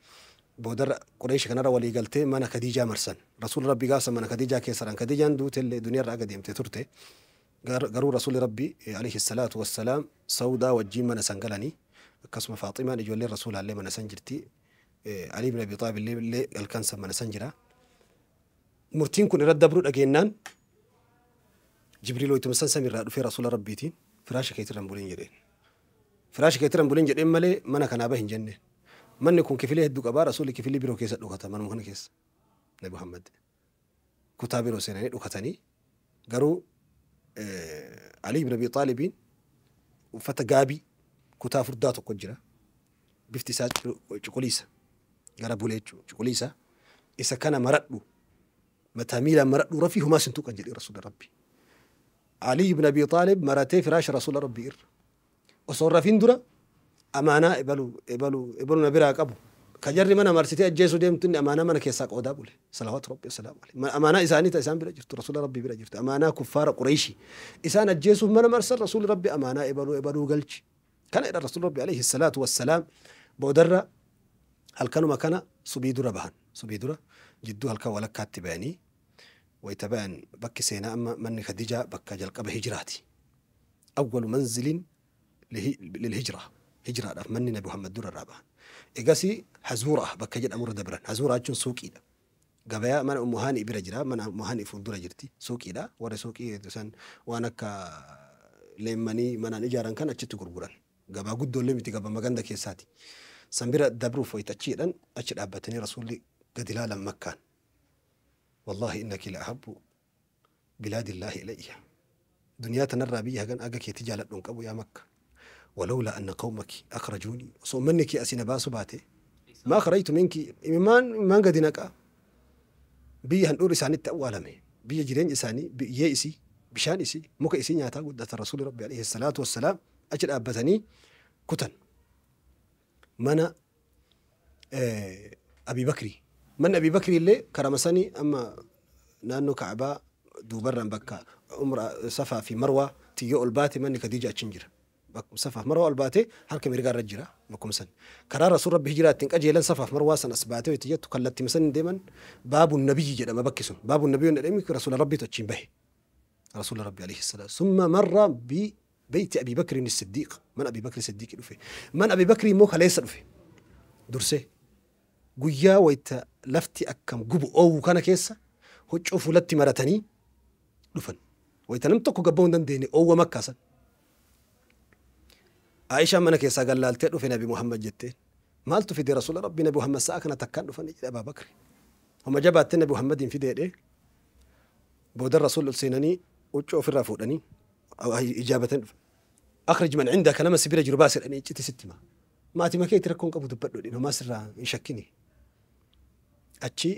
Boodarra Qureesh kanarra walii galtee mana Khadiijaa marsan. Rasuulli Rabbii gaafsa mana Khadiijaa keessadhaan Khadiijaan duutellee duniyaarra aga deemte turte. Garuu Rasuulli Rabbii alayhi salaatu wassalaam Sawdaa wajjin mana san galanii akkasuma Faaximaan ijoolleen Rasuulaallee mana san jirti. Ali ibn Abi Xaalib illee halkan san mana san jira. Murtiin kun irra dabruu dhageennaan Jibriil wayituma san samiirraa dhufee Rasuula Rabbiitiin firaasha keetirra hin bulin jedheen. Firaasha keetirra hin bulin jedheen malee mana kanaa bahi hin jenneen. Manni kun kifilee hedduu qabaa Rasuulli kifilii biroo keessa dhokata manuma kana keessa. Nabi Muhammad kutaa biroo seenanii dhokatanii garuu Ali ibn Abi Xaalibiin uffata gaabii kutaa furdaa tokko jira. Bifti isaa cuquliisa gara bulee jechuudha cuquliisa. Isa kana maradhu mataa miilaan maradhu rafii homaa sin tuqan jedhee Rasuula Rabbi. Ali ibn Abi Xaalib maratee firaasha Rasuula Rabbii irra. Osoo rafiin dura amaanaa ebalu ebalu ebalu na biraa qabu. Ka jarri mana marsitee ajjeesuu deemtu inni amaanaa mana keessaa qoodaa bule. Salawaatu Rabbi wasalaamu alayhi. Amaanaa isaanii ta isaan bira jirtu Rasuula Rabbii bira jirtu. Amaanaa kuffaara Qureeshii. Isaan ajjeesuuf mana marsan Rasuulli Rabbi amaanaa ebaluu ebaluu galchi. Kana jedha Rasuulli Rabbi alayhi salaatu wassalaam. Boodarra halkanuma kana subii dura bahan. Subii dura jidduu halkan walakkaatti bayanii wayita bayan bakki seenaa amma manni Khadiijaa bakka jalqaba hijiraati. Awwalu manzilin lilhijra. Hijraadhaaf manni Nabi Muhammad dura irraa bahan. Egasii Hazuuraa bakka jedhamurra dabran. Hazuuraa jechuun suuqiidha. Gabayaa mana Ummu Haanii bira jira. Mana Ummu Haanii fuuldura jirti. Suuqiidha. Warri suuqii san waan akka leemmanii manaan ijaaran kan achitti gurguran. Gabaa guddoollee miti gabaa maganda keessaati. San bira dabruuf wayita achi jedhan achi dhaabbatanii Rasuulli gadi ilaalan Makkaan. Wallaahi innaki la ahabbu bilaadillaahi ilayya. Duniyaa tanarraa biyya hagan aga keetti jaaladhu hin qabu yaa Makka. ولولا أن قومك أخرجوني وصومنك أسين باسو باتي ما خرجت منك إيمان قد نقا بي هنقول إساني التأوالمي بي جيرين إساني بي إسي بشان إسي مك إسي نياتا قدة الرسول ربي عليه الصلاة والسلام أجل أبتني كتن منا أبي بكري من أبي بكري اللي كرمساني أما نانو كعبا دوبرا بكا عمر صفا في مروة تيو الباتي مني خديجة أتشنجر safaaf marwaa ol baatee harka mirgaa irra jira bakkuma san. Karaa Rasuul Rabbi hijiraa ittiin qajeelan safaaf marwaa san as baatee itti jettu kallattii san deeman baabuun nabiyyi jedhama bakki sun. Baabuun nabiyyi jedhame Rasuula Rabbiitu achiin bahe. Rasuula Rabbi alayhi salaam. Summa marra bi beyti Abi Bakrin Siddiiq. Mana Abi Bakri Siddiiq dhufe. Mana Abi Bakri immoo kaleessa dhufe. Dursee guyyaa wayita lafti akkam gubu oowwu kana keessa huccuu fuulatti maratanii dhufan. Wayita nam tokko gabba'uu hin dandeenye oowwa Makkaa san. Aishaan mana keessaa gallaaltee dhufe Nabi Muhammad jetteen. Maaltu fide Rasuula Rabbi Nabi Muhammad sa'a kana takkaan dhufan jedhe Abaa Bakri. Homa jabaattee Nabi Muhammadiin fide jedhee booda Rasuulli ol seenanii huccuu ofirraa fuudhanii ijaabatanii dhufan. Akhrij man cindaka nama si bira jiru baasi jedhanii icciti sitti hima. Maatii makeetti rakkoon qabu dubbadhu jedheen homaa sirraa hin shakkini. Achi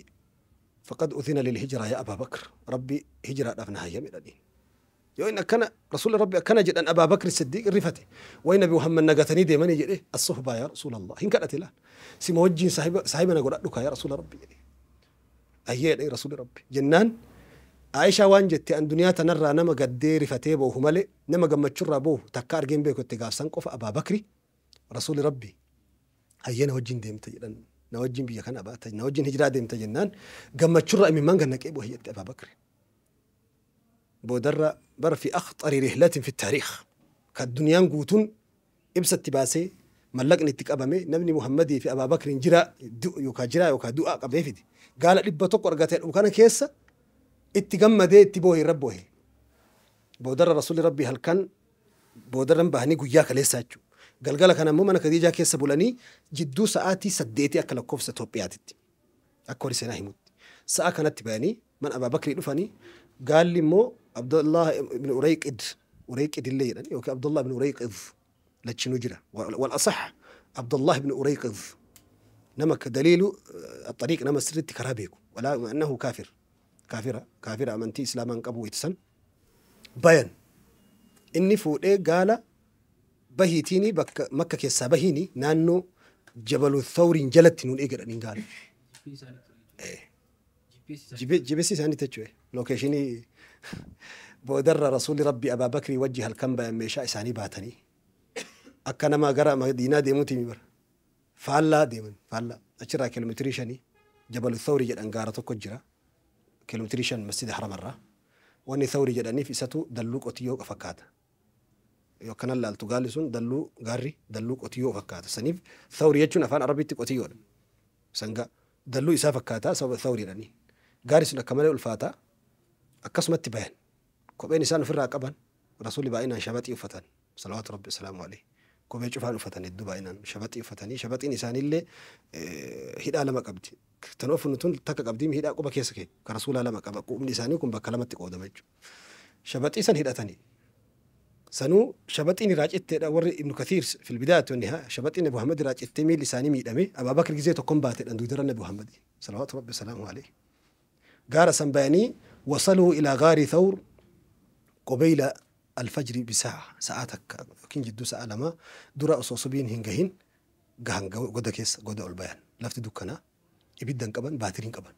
faqad udhina lilhijraa yaa Abaa Bakr. Rabbi hijraadhaaf na hayyame jedhaniin. Yoo inni akkana Rasuulli Rabbi akkana jedhan Abaa Bakri Siddiiq rifate. Wayi Nabi Muhammad nagatanii deemanii jedhe as-suhbaa yaa Rasuulallah. Hin kadhate laal. Sima wajjin saahiba na godhadhu kaa yaa Rasuula Rabbi jedhe. Ayyee jedhe Rasuulli Rabbi. Jennaan Aishaa waan jette an duniyaa tanarraa nama gaddee rifatee boohu malee nama gammachurraa boohu takka argeen beeku itti gaafsan qofa Abaa Bakri Rasuulli Rabbi ayyee na wajjin deemte jedhan. Na wajjin biyya kana baata na wajjin hijiraa deemte jennaan gammachurraa imimmaan gannaqee boohe jette Abaa Bakri. Boodarra bara fi akhxari rihlatin fi taariikh kan duniyaan guutuun ibsatti baasee mallaqni itti qabame namni Muhammadii fi Abaa Bakriin jira yookaan jira yookaan du'aa qabee fide gaala 100 argatee dhufu kana keessa itti gammadee itti boohe irra boohe. Boodarra Rasuulli Rabbii halkan boodarran bahanii guyyaa kaleessaa jechuudha. Galgala kana immoo mana Khadiijaa keessa bulanii jidduu sa'aatii 8 akka lakkoofsa Itoophiyaatitti akka warri seenaa himutti. Sa'a kanatti bahanii mana Abaa Bakrii dhufanii gaalli immoo Abdullah ibn Urayqid Urayqid illee jedhan yookiin Abdullah ibn Urayqid lachinuu jira. Wal asah Abdullah ibn Urayqid nama daliilu الطريق nama sirriitti karaa beeku walaa annahu kaafir kaafira kaafira amantii islaamaan qabu ittisan bayan inni fuudhee gaala bahiitiini bakka Makka keessaa bahiini naannoo Jabalu Thawriin jalatti nuun eegadhaniin gaala. GPS isaanii jechuudha. Lookeeshinii Boodarra rasuulli rabbi Abaa Bakrii wajji halkan bayan meeshaa isaanii baatanii akka nama gara Madiinaa deemuuti bara. Faallaa deeman faallaa achirraa kiiloomeetirii 5 Jabalu Thawri jedhan gaara tokko jira kiiloomeetirii 5 masjida haramarraa. Wanni Thawri jedhaniif isatu dalluu qotiyyoo fakkaata. Yoo akkana laaltu gaalli sun dalluu gaarri dalluu qotiyyoo fakkaata. Saniif Thawri jechuun afaan Arabiitti qotiyyoodha. Sangaa dalluu isaa fakkaata sababa Thawri jedhanii. Gaarri sun akka malee ulfaata akkasumatti bayan. Kopheen isaan ofirraa qaban rasuulli baay'inaan shabaxii uffatan salawaatu rabbi salaamu alayhi. Kophee cufaan uffatan hedduu baay'inaan shabaxii uffatanii shabaxiin isaaniillee hidhaa lama qabdi. Tan ofunnu tun takka qabdii hidhaa quba keessa kee kan rasuulaa lama qaba. Qubni isaanii kun bakka lamatti qoodama jechuudha. Shabaxii san hidhatanii. Sanuu shabaxiin irraa citteedha warri Ibnu Kathiir fil bidaayati wan nihaaya shabaxiin Nabi Muhammad irraa cittee miilli isaanii miidhame Abaa Bakr gizee tokkon baateedhaan duudarra Nabi Muhammad salawaatu rabbi salaamu alayhi. Gaara san bayanii wasaluu ilaa gaarii Thawr qubayla alfajri bisaa sa'aa takka yookiin jidduu sa'a lama dura osoo subiin hin gahin gahan goda keessa goda ol bayan lafti dukkanaa ibidda hin qaban baatirii hin qaban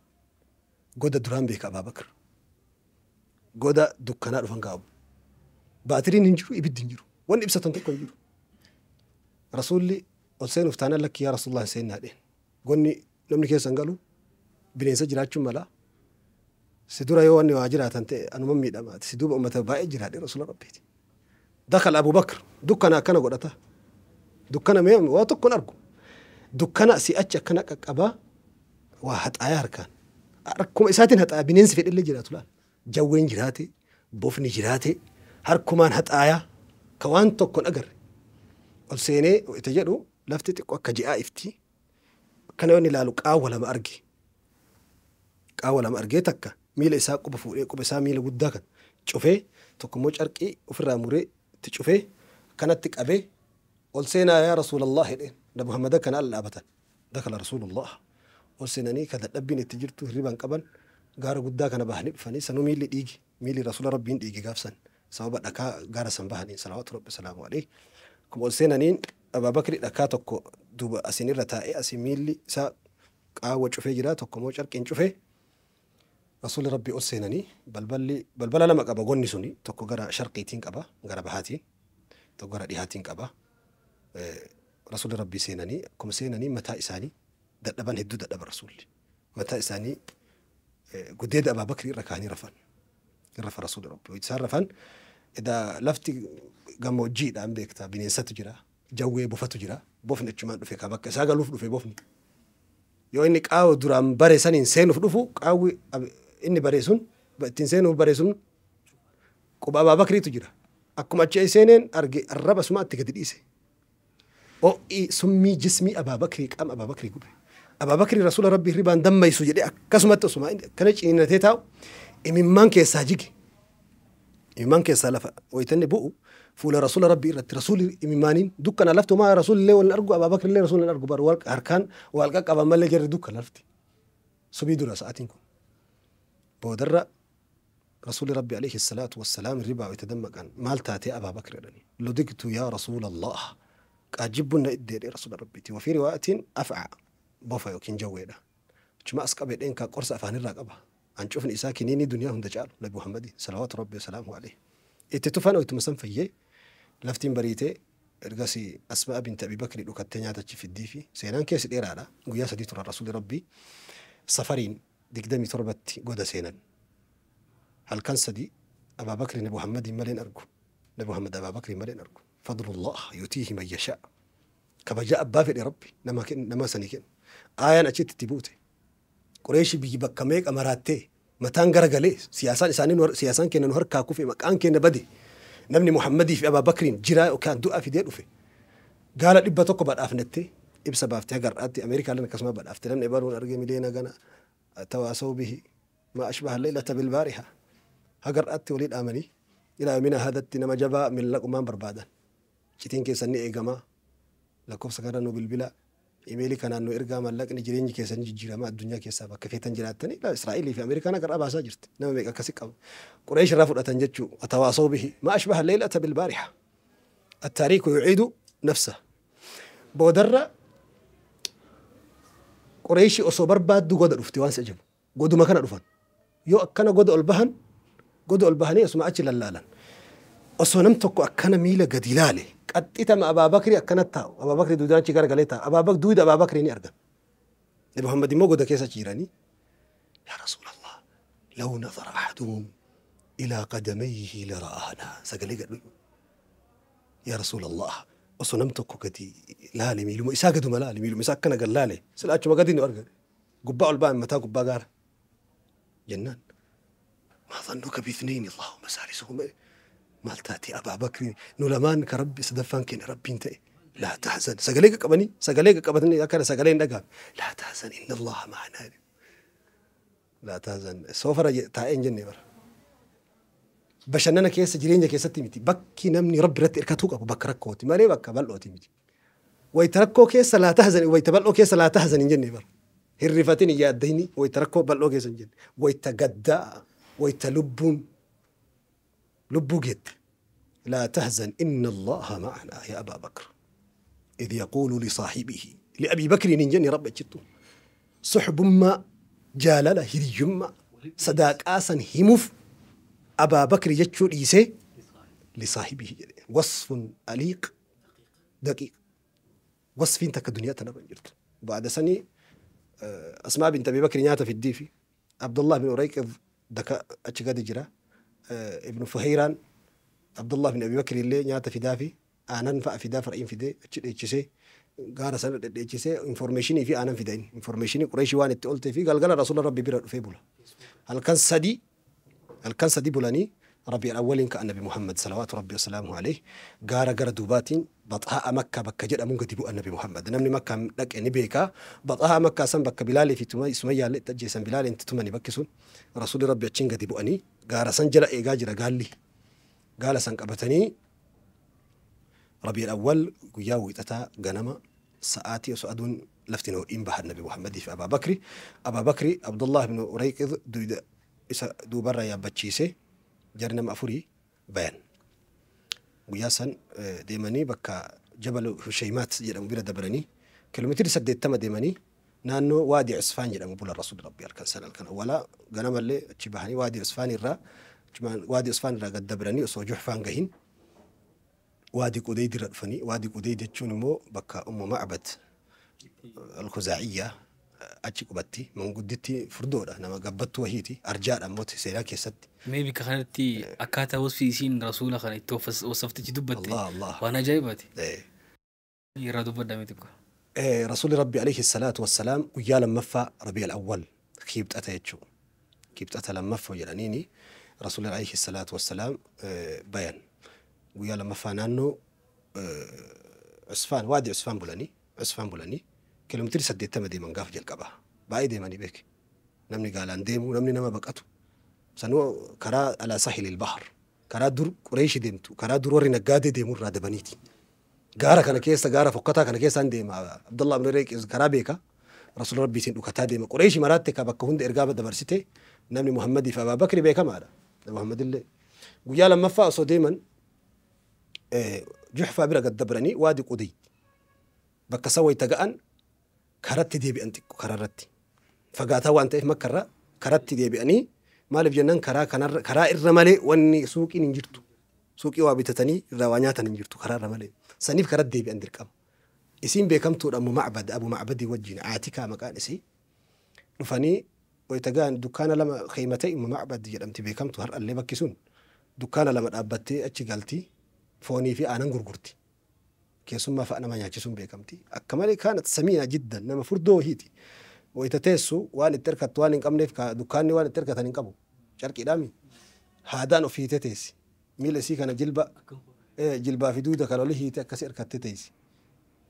goda duraan beeka Abaa Bakr goda dukkanaa dhufan gaa'u baatiriin hin jiru ibiddi hin jiru wanni ibsatan tokko hin jiru rasuulli ol seenuuf taanaan lakki yaa rasuulullah hin seennaa dheen gonni namni keessa hin galu bineensa jiraachuun mala si dura yoo wanni waa jiraatan ta'e anuma miidhamaati si duuba ummata baay'ee jiraadhe rasuula rabbiiti. Dakhala Abu Bakr dukkana akkana godhata dukkana mee waa tokko hin argu dukkana si achi akkana qaqqabaa waa haxaayaa harkaan akkuma isaatiin haxaaya bineensi fedhillee jiraatu laal jawween jiraate bofni jiraate harkumaan haxaayaa ka waan tokko hin agarre ol seenee itti jedhu lafti xiqqoo akka ji'aa ifti akkana yoo inni ilaalu qaawwa lama arge qaawwa lama argee takka miila isaa quba fuudhee quba isaa miila guddaa kan cufee tokko immoo carqii ofirraa muree itti cufee kanatti qabee ol seenaa yaa rasuulallah jedheen Nabi Muhammad akkana alla dhaabatan dakala rasuulullah ol seenanii ka dadhabbiin itti jirtu hirriban qaban gaara guddaa kana bahanii dhufanii sanuu miilli dhiigi miilli rasuula rabbiin dhiigi gaafsan sababa dhakaa gaara san bahanii salawaatu rabbi salaamu alayhi. Akkuma ol seenaniin Abaa Bakri dhakaa tokko duuba asin irra taa'ee asin miilli isaa qaawwa cufee jira tokko immoo carqiin cufee rasuulli rabbii ol seenanii balballi balbala lama qaba gonni suni tokko gara sharqiitiin qaba gara bahaatiin tokko gara dhihaatiin qaba. Rasuulli rabbii seenanii akkuma seenanii mataa isaanii dadhaban hedduu dadhaba rasuulli mataa isaanii gudeeda Abaa Bakrii irra kaanii rafan rafa rasuulli rabbii isaan rafan edaa lafti gammoojjiidhaan beektaa bineensatu jira jawwee bofatu jira bofni achumaan dhufe ka bakka isaa galuuf dhufe bofni yoo inni qaawa duraan bare saniin seenuuf dhufu qaawwi inni bare sun ittiin seenuuf bare sun quba Abaa Bakriitu jira akkuma achi seeneen arge arraba suma itti gadi dhiise ho'i summii jismii Abaa Bakrii qaama Abaa Bakrii gube Abaa Bakrii rasuula rabbii hirribaan dammaysu jedhee akkasumatti osuma inni akkana ciniinnatee taa'u imimmaan keessaa jige imimmaan keessaa lafa wayitanni bu'u fuula rasuula rabbii irratti rasuulli imimmaaniin dukkana laftu maa rasuulli wal argu Abaa Bakri illee rasuulli argu bar wal harkaan wal qaqqaban malee jarri dukkana lafti subii dura sa'aatiin kun boodarra rasuulli rabbi alayhi salaatu wassalaam hirribaa wayita dammaqan maal taatee Abaa Bakri jedhanii ludigtu yaa rasuulallah qaajibbuun na iddeedhe rasuula rabbiiti wafii riwaayatiin af'a bofa yookiin jawweedha achuma as qabee dheenkaa qorsa afaanirraa qaba hancufni isaa kiniinii duniyaa hunda caalu Nabi Muhammadi salawaatu rabbi wasalaamu alayhi itti tufan wayituma san fayyee laftiin bariitee ergasii Asmaa binti Abi Bakri dhukattee nyaata achi fiddii fi seenaan keessi dheeraadha guyyaa 3 turan rasuulli rabbii safariin 27tti goda seenan halkan 3 Abaa Bakri Nabi Muhammadiin malee hin argu Nabi Muhammad Abaa Bakri malee hin argu fadlullah yutiihi man yashaa kabaja abbaa fedhe rabbi nama sanii kennu aayaan achitti itti buute Qureeshi biyyi bakka meeqa maraattee mataan garagalee siyaasaan isaanii siyaasaan keenya nu harkaa kufe maqaan keenya bade namni Muhammadii fi Abaa Bakriin jiraa yookaan du'a fidee dhufe gaala 100 badhaafnettee ibsa baaftee haga har'aatti Ameerikaan akkasuma badhaafte namni ebaluun argee miliyoona gana tawaasoo bihi ma ashbaha leylata bilbaariha haga har'aatti walii dhaamanii ilaa yoomina haadatti nama jabaa millaqumaan barbaadan citiin keessan ni eegamaa lakkoofsa kana nu bilbila imeelii kanaan nu ergaa mallaqni jireenyi keessan jijjiirama addunyaa keessaa bakka feetan jiraattanii ilaa Israa'elii fi Ameerikaan haga har'aa baasaa jirti nama meeqa akkasi qaba Qureesh irraa fudhatan jechuu atawaasoo bihi ma ashbaha leylata bilbaariha attaariiku yuciidu nafsa boodarra Qureeshi osoo barbaaddu goda dhufte waan si ajabu goduma kana dhufan yoo akkana goda ol bahan Goda ol bahanii osuma achi lallaalan. Osoo nam tokko akkana miila gadi ilaale qaxxitama Abaa Bakrii akkanatti taa'u. Abaa Bakrii duudaan achi garagalee taa'u. Abaa Bakrii duuda Abaa Bakrii ni argan. Nabi Muhammad immoo goda keessa achi jiranii. Yaa Rasuulallah law nazara ahaduhum ilaa qadamayhi lara'aanaa sagalee gadhu. Yaa Rasuulallah osoo nam tokko gadi laale miiluma isaa gaduma laale miiluma isaa akkana gad laale sila achuma gadi nu argan. Gubbaa ol ba'an mataa gubbaa gaara. Jennaan. ما ظنك باثنين اللهم ثالثهما maal taate Abaa Bakri nu lamaan ka Rabbi sadaffaan keenya Rabbiin ta'e laa tahzan sagalee qaqqabanii sagalee qaqqabatanii akkana sagalee hin dhaga'amne laa tahzan inna Allaha ma'anaa laa tahzan soofara taa'ee hin jenne bara. Bashannana keessa jireenya keessatti miti bakki namni Rabbi irratti hirkatuu qabu bakka rakkooti malee bakka bal'ooti miti. Wayita rakkoo keessa laa tahzan wayita bal'oo keessa laa tahzan hin jenne bara. Hirrifatin hin yaaddahini wayita rakkoo bal'oo keessa hin jenne wayita gaddaa wayita lubbuun lubbuu geette. لا تهزن إن الله معنا يا أبا بكر إذ يقول لصاحبه لأبي بكر إن رب جتو صحب ما جالل هريما صداق آسا همف أبا بكر يجتو ليسي لصاحبه وصف أليق دقيق وصف انت كدنيا تنبنجرت بعد سنة أسماء بنت أبي بكر نياتا في الديفي عبد الله بن أريكض دكا أتشقاد جرا ابن فهيران عبد الله بن أبي بكر اللي نياتا في دافي آنان فا في دافر إن في دي اتشسي غارة سنة اتشسي انفورميشني في آنان في دين انفورميشني قريشي وان اتقلت في قال قال رسول ربي بيرا في بولا هل كان سدي بولاني ربي الأولين كأن محمد صلوات ربي وسلامه عليه غارة غارة دوباتين بطها مكة بكة جد أمون قد يبقى النبي محمد نمني مكة لك إني بيكا بطها مكة سن بكة بلالي في تما سمية اللي تجي سن بلالي أنت تمني بكسون رسول ربي أتشين قد يبقاني غارة سن جرا إيجا جرا قال لي قال سن قبتني ربيع الأول قياوي تتا غنما ساعتي وسأدون لفتنه إن بحر النبي محمد في أبا بكري أبا بكري عبد الله بن أريكض دو برا يا بتشيسي جرنا مأفوري بيان وياسن ديماني بكا جبل هشيمات جرم بيرا دبرني كيلومتر سديت تما ديماني نانو وادي عصفان جرم بولا الرسول ربي الكن سنة الكن ولا غنم اللي تشبهني وادي عصفان الرا وادي عصفان الرا قد دبرني وصو جحفان قهين وادي قديد رفني وادي قديد تشونمو بكا أم معبد الخزاعية أتشي قبتي من قدتي فردورة أنا ما قبضت وهيتي أرجع أموت سيراك يا ستي ميبي كخانتي أكاتا وصفي سين رسولة خانتي وصفتي دبتي الله الله وأنا جايبتي إيه يرادو بدأ إيه رسول ربي عليه الصلاة والسلام ويا لما فا ربيع الأول كيبت أتيتشو كيبت أتا لما فا جلانيني رسول الله عليه الصلاة والسلام إيه بيان ويا لما فا نانو إيه عصفان وادي عصفان بولاني عصفان بولاني كيلومتر سديت تما ديما قاف جل قبا باي ديما بك نمني قال ان ديمو نمني نما بقتو سنو كرا على ساحل البحر كرا دور قريش ديمتو كرا دور وري نقادي ديمو راد بنيتي غارة كان كيسا غارة فقطا كان كيسا ديما عبد الله بن ريك كرا بيكا رسول ربي سين وكتا ديما قريش مراتك بك هند ارغاب دبرسيتي نمني محمد فابا بكر بيكا مالا محمد اللي ويا لما فا ديما جحفة برا قد دبرني وادي قدي بك سوي تقأن كرتي دي بأنتك كررتي فقاتها وانت إيه مكرة كرتي دي بأني مالف جنان كرا كنر كرا الرمالي واني سوقي ننجرتو سوقي وابتتني روانياتا ننجرتو كرا الرمالي سنيف كرت دي بأندركم اسم بكم تور أبو معبد أبو معبدي وجين عاتكا مكان اسي رفاني ويتقان دكان لما خيمتي أم معبد جرمتي بكم تهر اللي بكسون دكان لما أبتي أتشقلتي فوني في أنا غرغرتي كيسما فأنا ما يعجزون بكمتي أكمل كانت سمينة جدا نما فردو هيتي ويتتسو وان التركة وان كم نف كدكاني وان التركة ثاني كابو شركة دامي هذا في تتسي ميل سي كان جلبة إيه جلبة في دودة كانوا له هيتي كسر كتتسي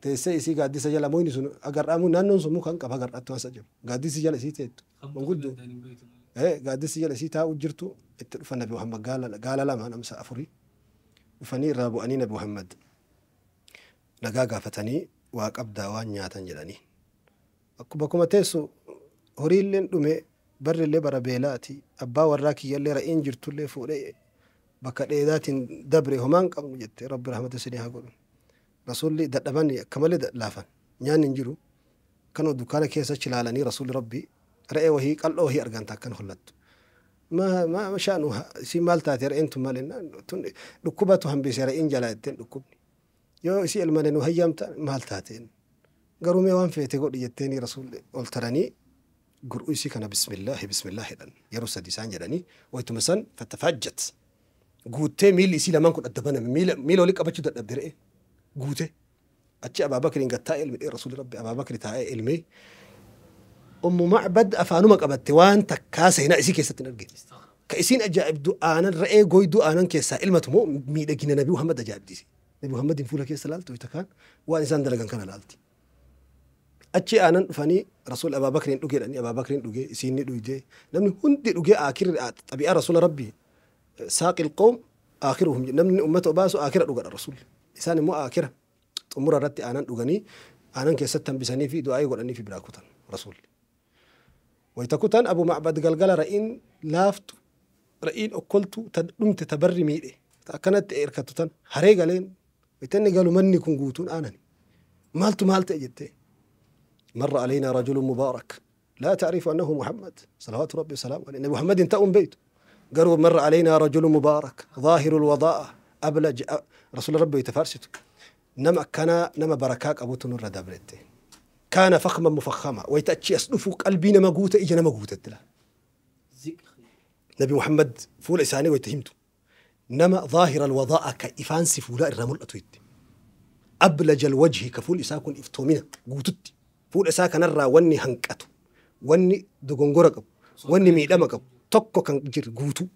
تسي سي قاعد سجل موين سن أجر أمو نانون سمو كان كبا أجر أتوان سجل قاعد سجل سي تيت موجود إيه قاعد سجل سي تا وجرتو النبي محمد قال لا ما أنا مسافري وفني رابو أني نبي محمد nagaa gaafatanii waa qabdaa waan nyaatan jedhanii. Akkuma teessu horiilleen dhume barrillee bara beelaati abbaa warraa kiyyallee ra'een jirtullee fuudhee bakka dheedaatiin dabre homaan qabnu jette rabbi rahmata isinii haa godhu. Rasuulli dadhaban akka malee laafan nyaanni hin jiru kanuma dukkaana keessa achi ilaalanii rasuulli rabbi re'ee wahii qal'oo wahii arganta akkan hollattu. Ma sha'nuha isii maal taate re'een tun maal jennaan tun dhukkubatu hambise re'een jalaa jetteen dhukkubni. Yoo isii elmane nu hayyamta maal taateen garuu mee waan feete godhi jetteeni rasuulli ol taranii gur'uu isii kana bismillaahi bismillaahi jedhan yeroo sadi isaan jedhanii waytuma san fattafaajjat guuttee miilli isii lamaan kun adda baname miila olii qabachuu dadhabde re'ee guute achi Abaabakriin gad taa'ee elmi rasuulli rabbi Abaabakri taa'ee elmee Ummu Macbad afaanuma qabatte waan takkaa seenaa isii keessatti hin argine. Ka isiin ajaa'ibdu aanan re'ee goyduu aanan keessaa ilmatu moo miidhagina Nabii Muhammad ajaa'ibdi isii. Nabi Muhammadin fuula keessa laaltu takkaan waan isaan dalagan kana laalti. Achi aanan dhufanii rasuul Abaabakriin dhugee jedhanii Abaabakriin dhugee isiin ni dhugdee namni hundi dhugee akirri xabi'aa rasuula rabbii saaqil qawm akhiruhum namni ummata obaasu akira dhugadha rasuulli. Isaan immoo akira xumura irratti aanan dhuganii aanan keessatti hambisanii fi du'aa'ii godhanii fi biraa kutan rasuulli. Wayita kutan Abu Macbad galgala ra'iin laaftu ra'iin okkoltu ta dhumte ta barri miidhe ta akkanatti hirkattu tan haree galeen wayita inni galu manni kun guutuun aanani maaltu maal ta'e jettee مر علينا رجل مبارك لا تعرف أنه محمد صلوات ربي وسلامه عليه نبي محمد تأم بيته قالوا مر علينا رجل مبارك ظاهر الوضاء أبلج رسول ربي يتفارسته نما كان نما بركاك أبو تنور دبرته كان فخما مفخما ويتأتشي أسلفه قلبي نما قوته إجا نما قوته نبي محمد فول إساني ويتهمته نما ظاهر الوضاء كإفانس فولا الرمل أتويت أبلج الوجه كفول إساكن إفتومنا قوتت فول إساك نرى وني هنكتو وني دقنقرقب وني ميدمقب tokko kan jiru guutuu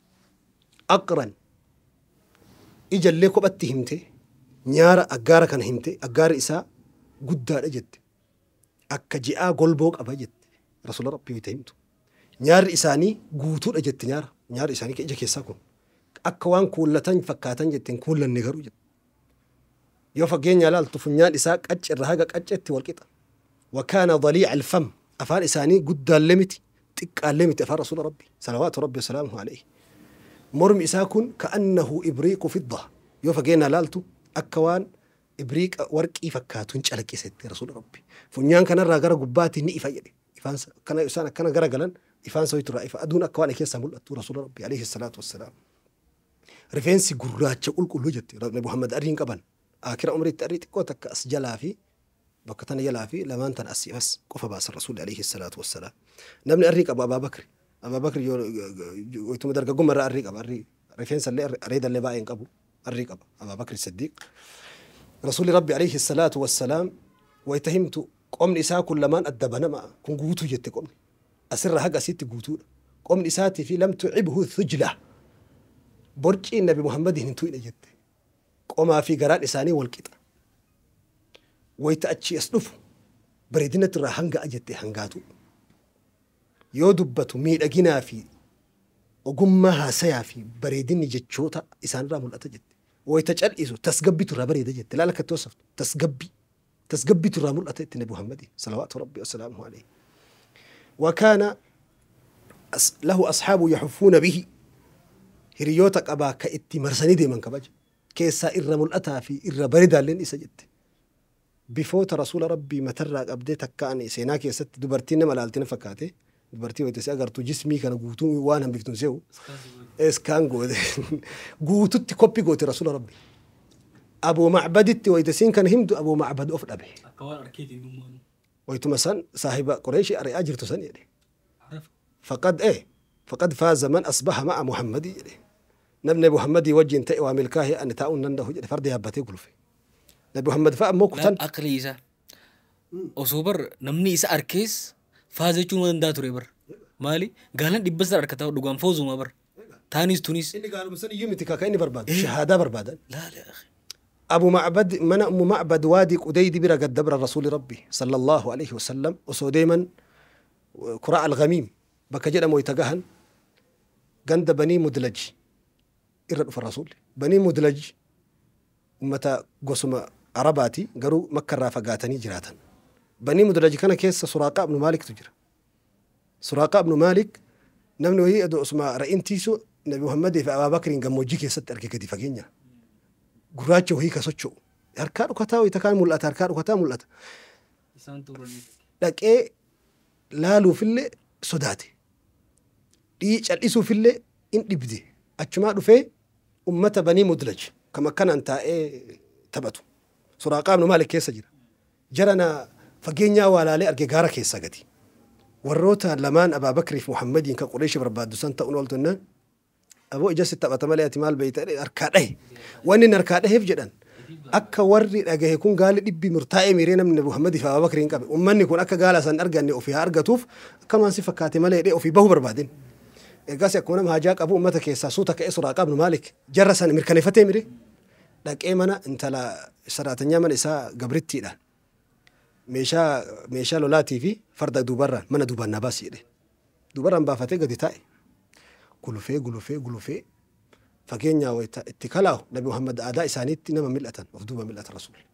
aqran ijallee kophatti himte nyaara aggaara kana himte aggaarri isaa guddaadha jette akka ji'aa golboo qaba jette rasuula rabbii wayita himtu nyaarri isaanii guutuudha jette nyaarri isaanii ija keessaa kun akka waan kuullatan fakkaatan jetteen kuullanne garuu jette yoo fageenya ilaaltu funyaan isaa qaccirra haga qaccetti wal qixa wakaana daliica alfam afaan isaanii guddaallee miti xiqqaallee miti afaan rasuula rabbii salawaatu rabbi wasalaamuhu alayhi mormi isaa kun ka'annahu ibriiqu fidda yoo fageenya ilaaltu akka waan ibriiqa warqii fakkaatu hin calaqqisetti rasuula rabbi funyaan kanarraa gara gubbaatti ni ifa jedhe ifaansa akkana isaan akkana gara galan ifaansa wayitu ifa aduun akka waan keessaa mul'attu rasuula rabbi alayhi salaatu wassalaam rifeensi gurraacha qulqulluu jette nabi Muhammad arriin qaban akira umriitti arrii xiqqoo takka as jalaa fi bakka tana jalaa fi lamaan tan asii as qofa baasan rasuulli alayhi salaatu wassalaam namni arrii qabu Abaabakri wayituma dargaggummaa irraa arrii qaba arrii rifeensa illee areeda illee baay'ee hin qabu arrii qaba Abaabakri Siddiiq rasuulli rabbi alayhi salaatu wassalaam wayita himtu qomni isaa kun lamaan adda banama kun guutuu jette qomni asirra haga asitti guutuudha qomni isaatii fi lam tucibhu thujla borciin nabi Muhammadiin hin tuqne jette qomaa fi garaan isaanii wal qixa wayita achi as dhufu bareedinatti irraa hanga'a jette hangaatu yoo dubbatu miidhaginaa fi ogummaa haasayaa fi bareedinni jechoota isaanirraa mul'ata jette wayita cal'isu tasgabbitu irraa bareeda jette laala akkatti wasaftu tasgabbitu irraa mul'ata jette nabi Muhammadiin salawaatu rabbi wasalaamuhu alayhi وكان له أصحاب يحفون به hiriyoota qabaa ka itti marsanii deeman kabaja keessaa irra mul'ataa fi irra bareedaalleen isa jette bifoota rasuula rabbii matarraa qabdee takka ani seenaa keessatti dubartiin nama laaltina fakkaate dubartii wayita si agartu jismii kana guutuu waan hambiftuun se'u iskaan goote guututti koppi goote rasuula rabbii Abuu Macbaditti wayita siin kana himtu Abuu Macbad of dhabe Akka waan arkeetiin dhummaanu. wayituma san saahiba Qureeshii ari'aa jirtu san jedhe faqad faaza man asbaha ma'a Muhammadii jedhe namni Muhammadii wajjin ta'e waa milkaa'e ani taa'uun danda'u jedhe farda yaabbatee gulufe Nabi Muhammad fa'a immoo kutan Aqlii isaa osoo bar namni isa arkees faaza jechuun waan danda'a ture bar maali gaalan dhibba sana harkataa dhugaan foozuma bar taanis tunis inni gaaluma san iyyuu miti kaka inni barbaadu shahaadaa barbaadan laa laa أبو معبد من أم معبد وادي قديد برا قد دبر الرسول ربي صلى الله عليه وسلم وصو دايما كراع الغميم بك جد ويتجهن جند بني مدلج إرد في الرسول بني مدلج أمتا قسم عرباتي قالوا مكة رافقاتني جراتا بني مدلج كان كيس سراقة بن مالك تجرى سراقة بن مالك نمنو هي أدو اسمها رئين تيسو نبي محمد في أبا بكر قموجي كيس تركي كدي فقينيا gurraacha wayii ka socho'u harkaa dhukataa wayita kaan mul'ata harkaa dhukataa mul'ata. Dhaqee laaluufillee sodaate. Cal'isuufillee in dhibde. Achumaa dhufee ummata Banii Mudlaj kam akkanaan taa'ee taphatu. Suraaqaa ibnu Maalik keessa jira. Jarana fageenyaa waa laalee arge gaara keessa gadi. Warroota lamaan Abaa Bakriif Muhammadiin kan Qureeshi barbaaddu san ta'uun ooltu jennaan aboo ija si taphata malee ati maal beeyta jedhee harkaa dhahe. Wanni inni harkaa dhaheef jedhan akka warri dhagahe kun gaalli dhibbi murtaa'ee miiree namni Nabi Muhammadiif Abaa Bakriin qabe. Ummanni kun akka gaala san arganne ofii haa argatuuf akkanumaan si fakkaate malee jedhee ofii bahuu barbaadin. Ergaas akkuma nama haajaa qabu ummata keessaa suuta ka'ee Suraaqa ibnu Maalik jarra sana mirkaneeffatee mire dhaqee mana intala saraatanyaa mana isaa gabrittiidhaan meeshaa lolaatii fi farda duubarraan mana duubaan na baasi jedhe. Duubarraan baafatee gadi taa'e. Gulufee gulufee gulufee fageenyaa wayita itti kalaahu Nabi Muhammad aadaa isaaniitti nama mil'atan of duuba mil'ata Rasuulli.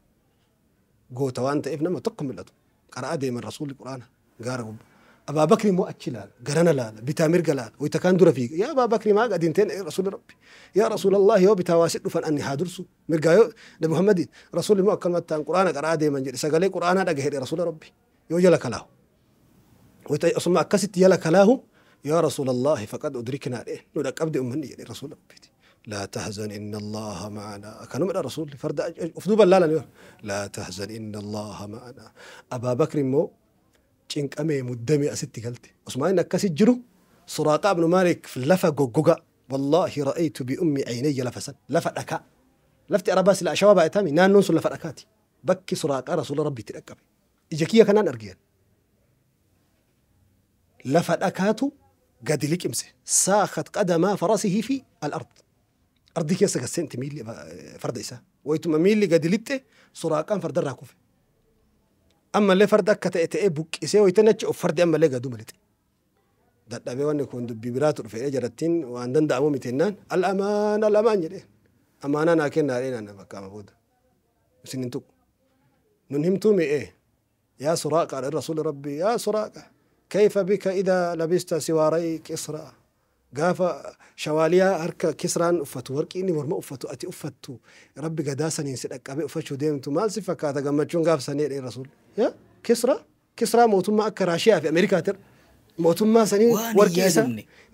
Goota waan ta'eef nama tokko mil'atu. Qara'aa deeman Rasuulli Quraana gaara gubbaa. Abaa Bakri immoo achi ilaala, garana ilaala, bitaa mirga ilaala, wayita kaan dura fiiga. Yaa Abaa Bakri maa gadi hin ta'in Rasuulli Rabbi. Yaa Rasuulallah yoo bitaa waa si dhufan ani haa dursu. Mirgaa yoo Nabi Muhammadiin Rasuulli immoo akkanumatti ta'an Quraana qara'aa deeman jedhe sagalee Quraanaa dhagahe jedhe Rasuula Rabbi. Yoo jala kalaahu. Wayita osuma akkasitti jala kalaahu yaa Rasuulallah faqad udriknaa dhee nu dhaqqabde ummanni jedhe Rasuula Rabbiiti. لا تحزن إن الله معنا. كانوا من الرسول فرد أفدوب لا لا لا تحزن إن الله معنا. أبا بكر مو cinqamee muddamee asitti galte. Osuma inni akkasi jiru Suraaqa ibnu Maalik lafa goggoga. Wallaahi ra'aytu bi ummi aynayya lafa san. Lafa dhakaa. Lafti Arabaa sila ashawaa baay'atami naannoon sun lafa dhakaati. Bakki Suraaqa Rasuula Rabbiitti dhaqqabe. Ija kiyya kanaan argeen. Lafa dhakaatu gadi liqimse. Saakat qadamaa farasihi fi al-ard. Ardi keessa gasseenti miilli farda isaa. Wayituma miilli gadi lixxe Suraaqaan fardarraa kufe. Ammallee farda akka ta'e ta'ee buqqisee wayita achi of fardi ammallee gaduma lixe. Dadhabee wanni kun dubbii biraatu dhufe jarattiin waan danda'amu miti jennaan al-amaan al-amaan jedhee. Amaanaa naa kennaa jedhee naan bakka amma booda. Isin hin tuqu. Nun himtuu mi'ee. Yaa Suraaqa rasuulli Rabbii yaa Suraaqa kayfa bika idaa labista siwaaray Kisraa. Gaafa shawaaliyaa harka Kisraan uffatu warqii inni morma uffatu ati uffattu Rabbi gadaa saniin si dhaqqabee uffachuu deemtu maal si fakkaata gammachuun gaaf sanii jedhee rasuulli. Yaa Kisraa Kisraa mootummaa akka Raashiyaa fi Ameerikaatir mootummaa sanii warqii isaa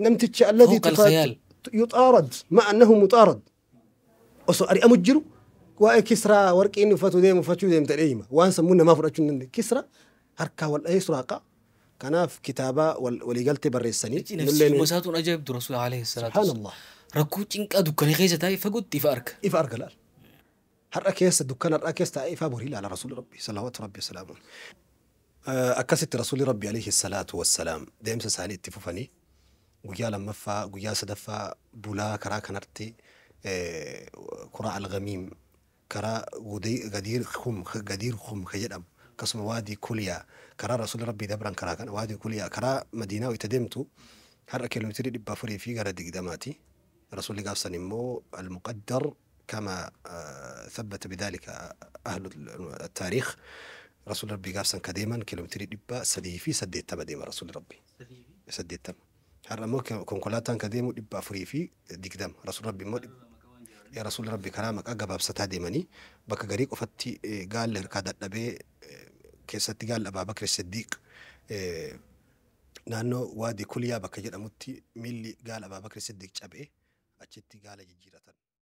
namticha alladii yuxaarad ma'a annahu muxaarad osoo ari'amu jiru waa'ee Kisraa warqii inni uffatu deemu uffachuu deemta jedhee hima waan sammuun namaa fudhachuu hin dandeenye Kisraa harkaa wal dhahee Suraaqa. Kanaaf kitaaba waliigaltee barreessanii. Nafsi isaatuun ajaa'ibdu Rasuul alayhi salaatu Subhaanallah. Rakkoo cinqaa dukkana keessa taa'ee fagootti ifa arga. Ifa arga laal. Har'a keessa dukkana har'a keessa taa'ee ifa borii ilaala Rasuulli Rabbi salawaatu Rabbi salaamuun. Akkasitti Rasuulli Rabbi alayhi salaatu wassalaam deemsa isaanii itti fufanii guyyaa lammaffaa guyyaa sadaffaa bulaa karaa kanatti kuraa al-Ghamiim karaa Gadiir Khum ka jedhamu akkasuma waadii Kuliyaa karaa Rasuulli Rabbii dabran karaa kana waadii Kuliyaa karaa Madiinaa itti deemtu har'a kiiloomeetirii 420 fi gara 20ti. Rasuulli gaafsan immoo al-muqaddar kama thabbata bidhalika ahlu taariikh Rasuulli Rabbii gaafsan ka deeman kiiloomeetirii 380 deema Rasuulli Rabbii. 80. Har'a immoo konkolaataan ka deemu 420 Rasuulli Rabbii immoo Rasuulli Rabbii karaa maqaa gabaabsataa deemanii bakka garii qofatti gaalli harkaa dadhabee keessatti gaalli Abaa Bakri Siddiiq naannoo waadii Kuliyaa bakka jedhamutti miilli gaala Abaa Bakri Siddiiq cabee achitti gaala jijjiiratan.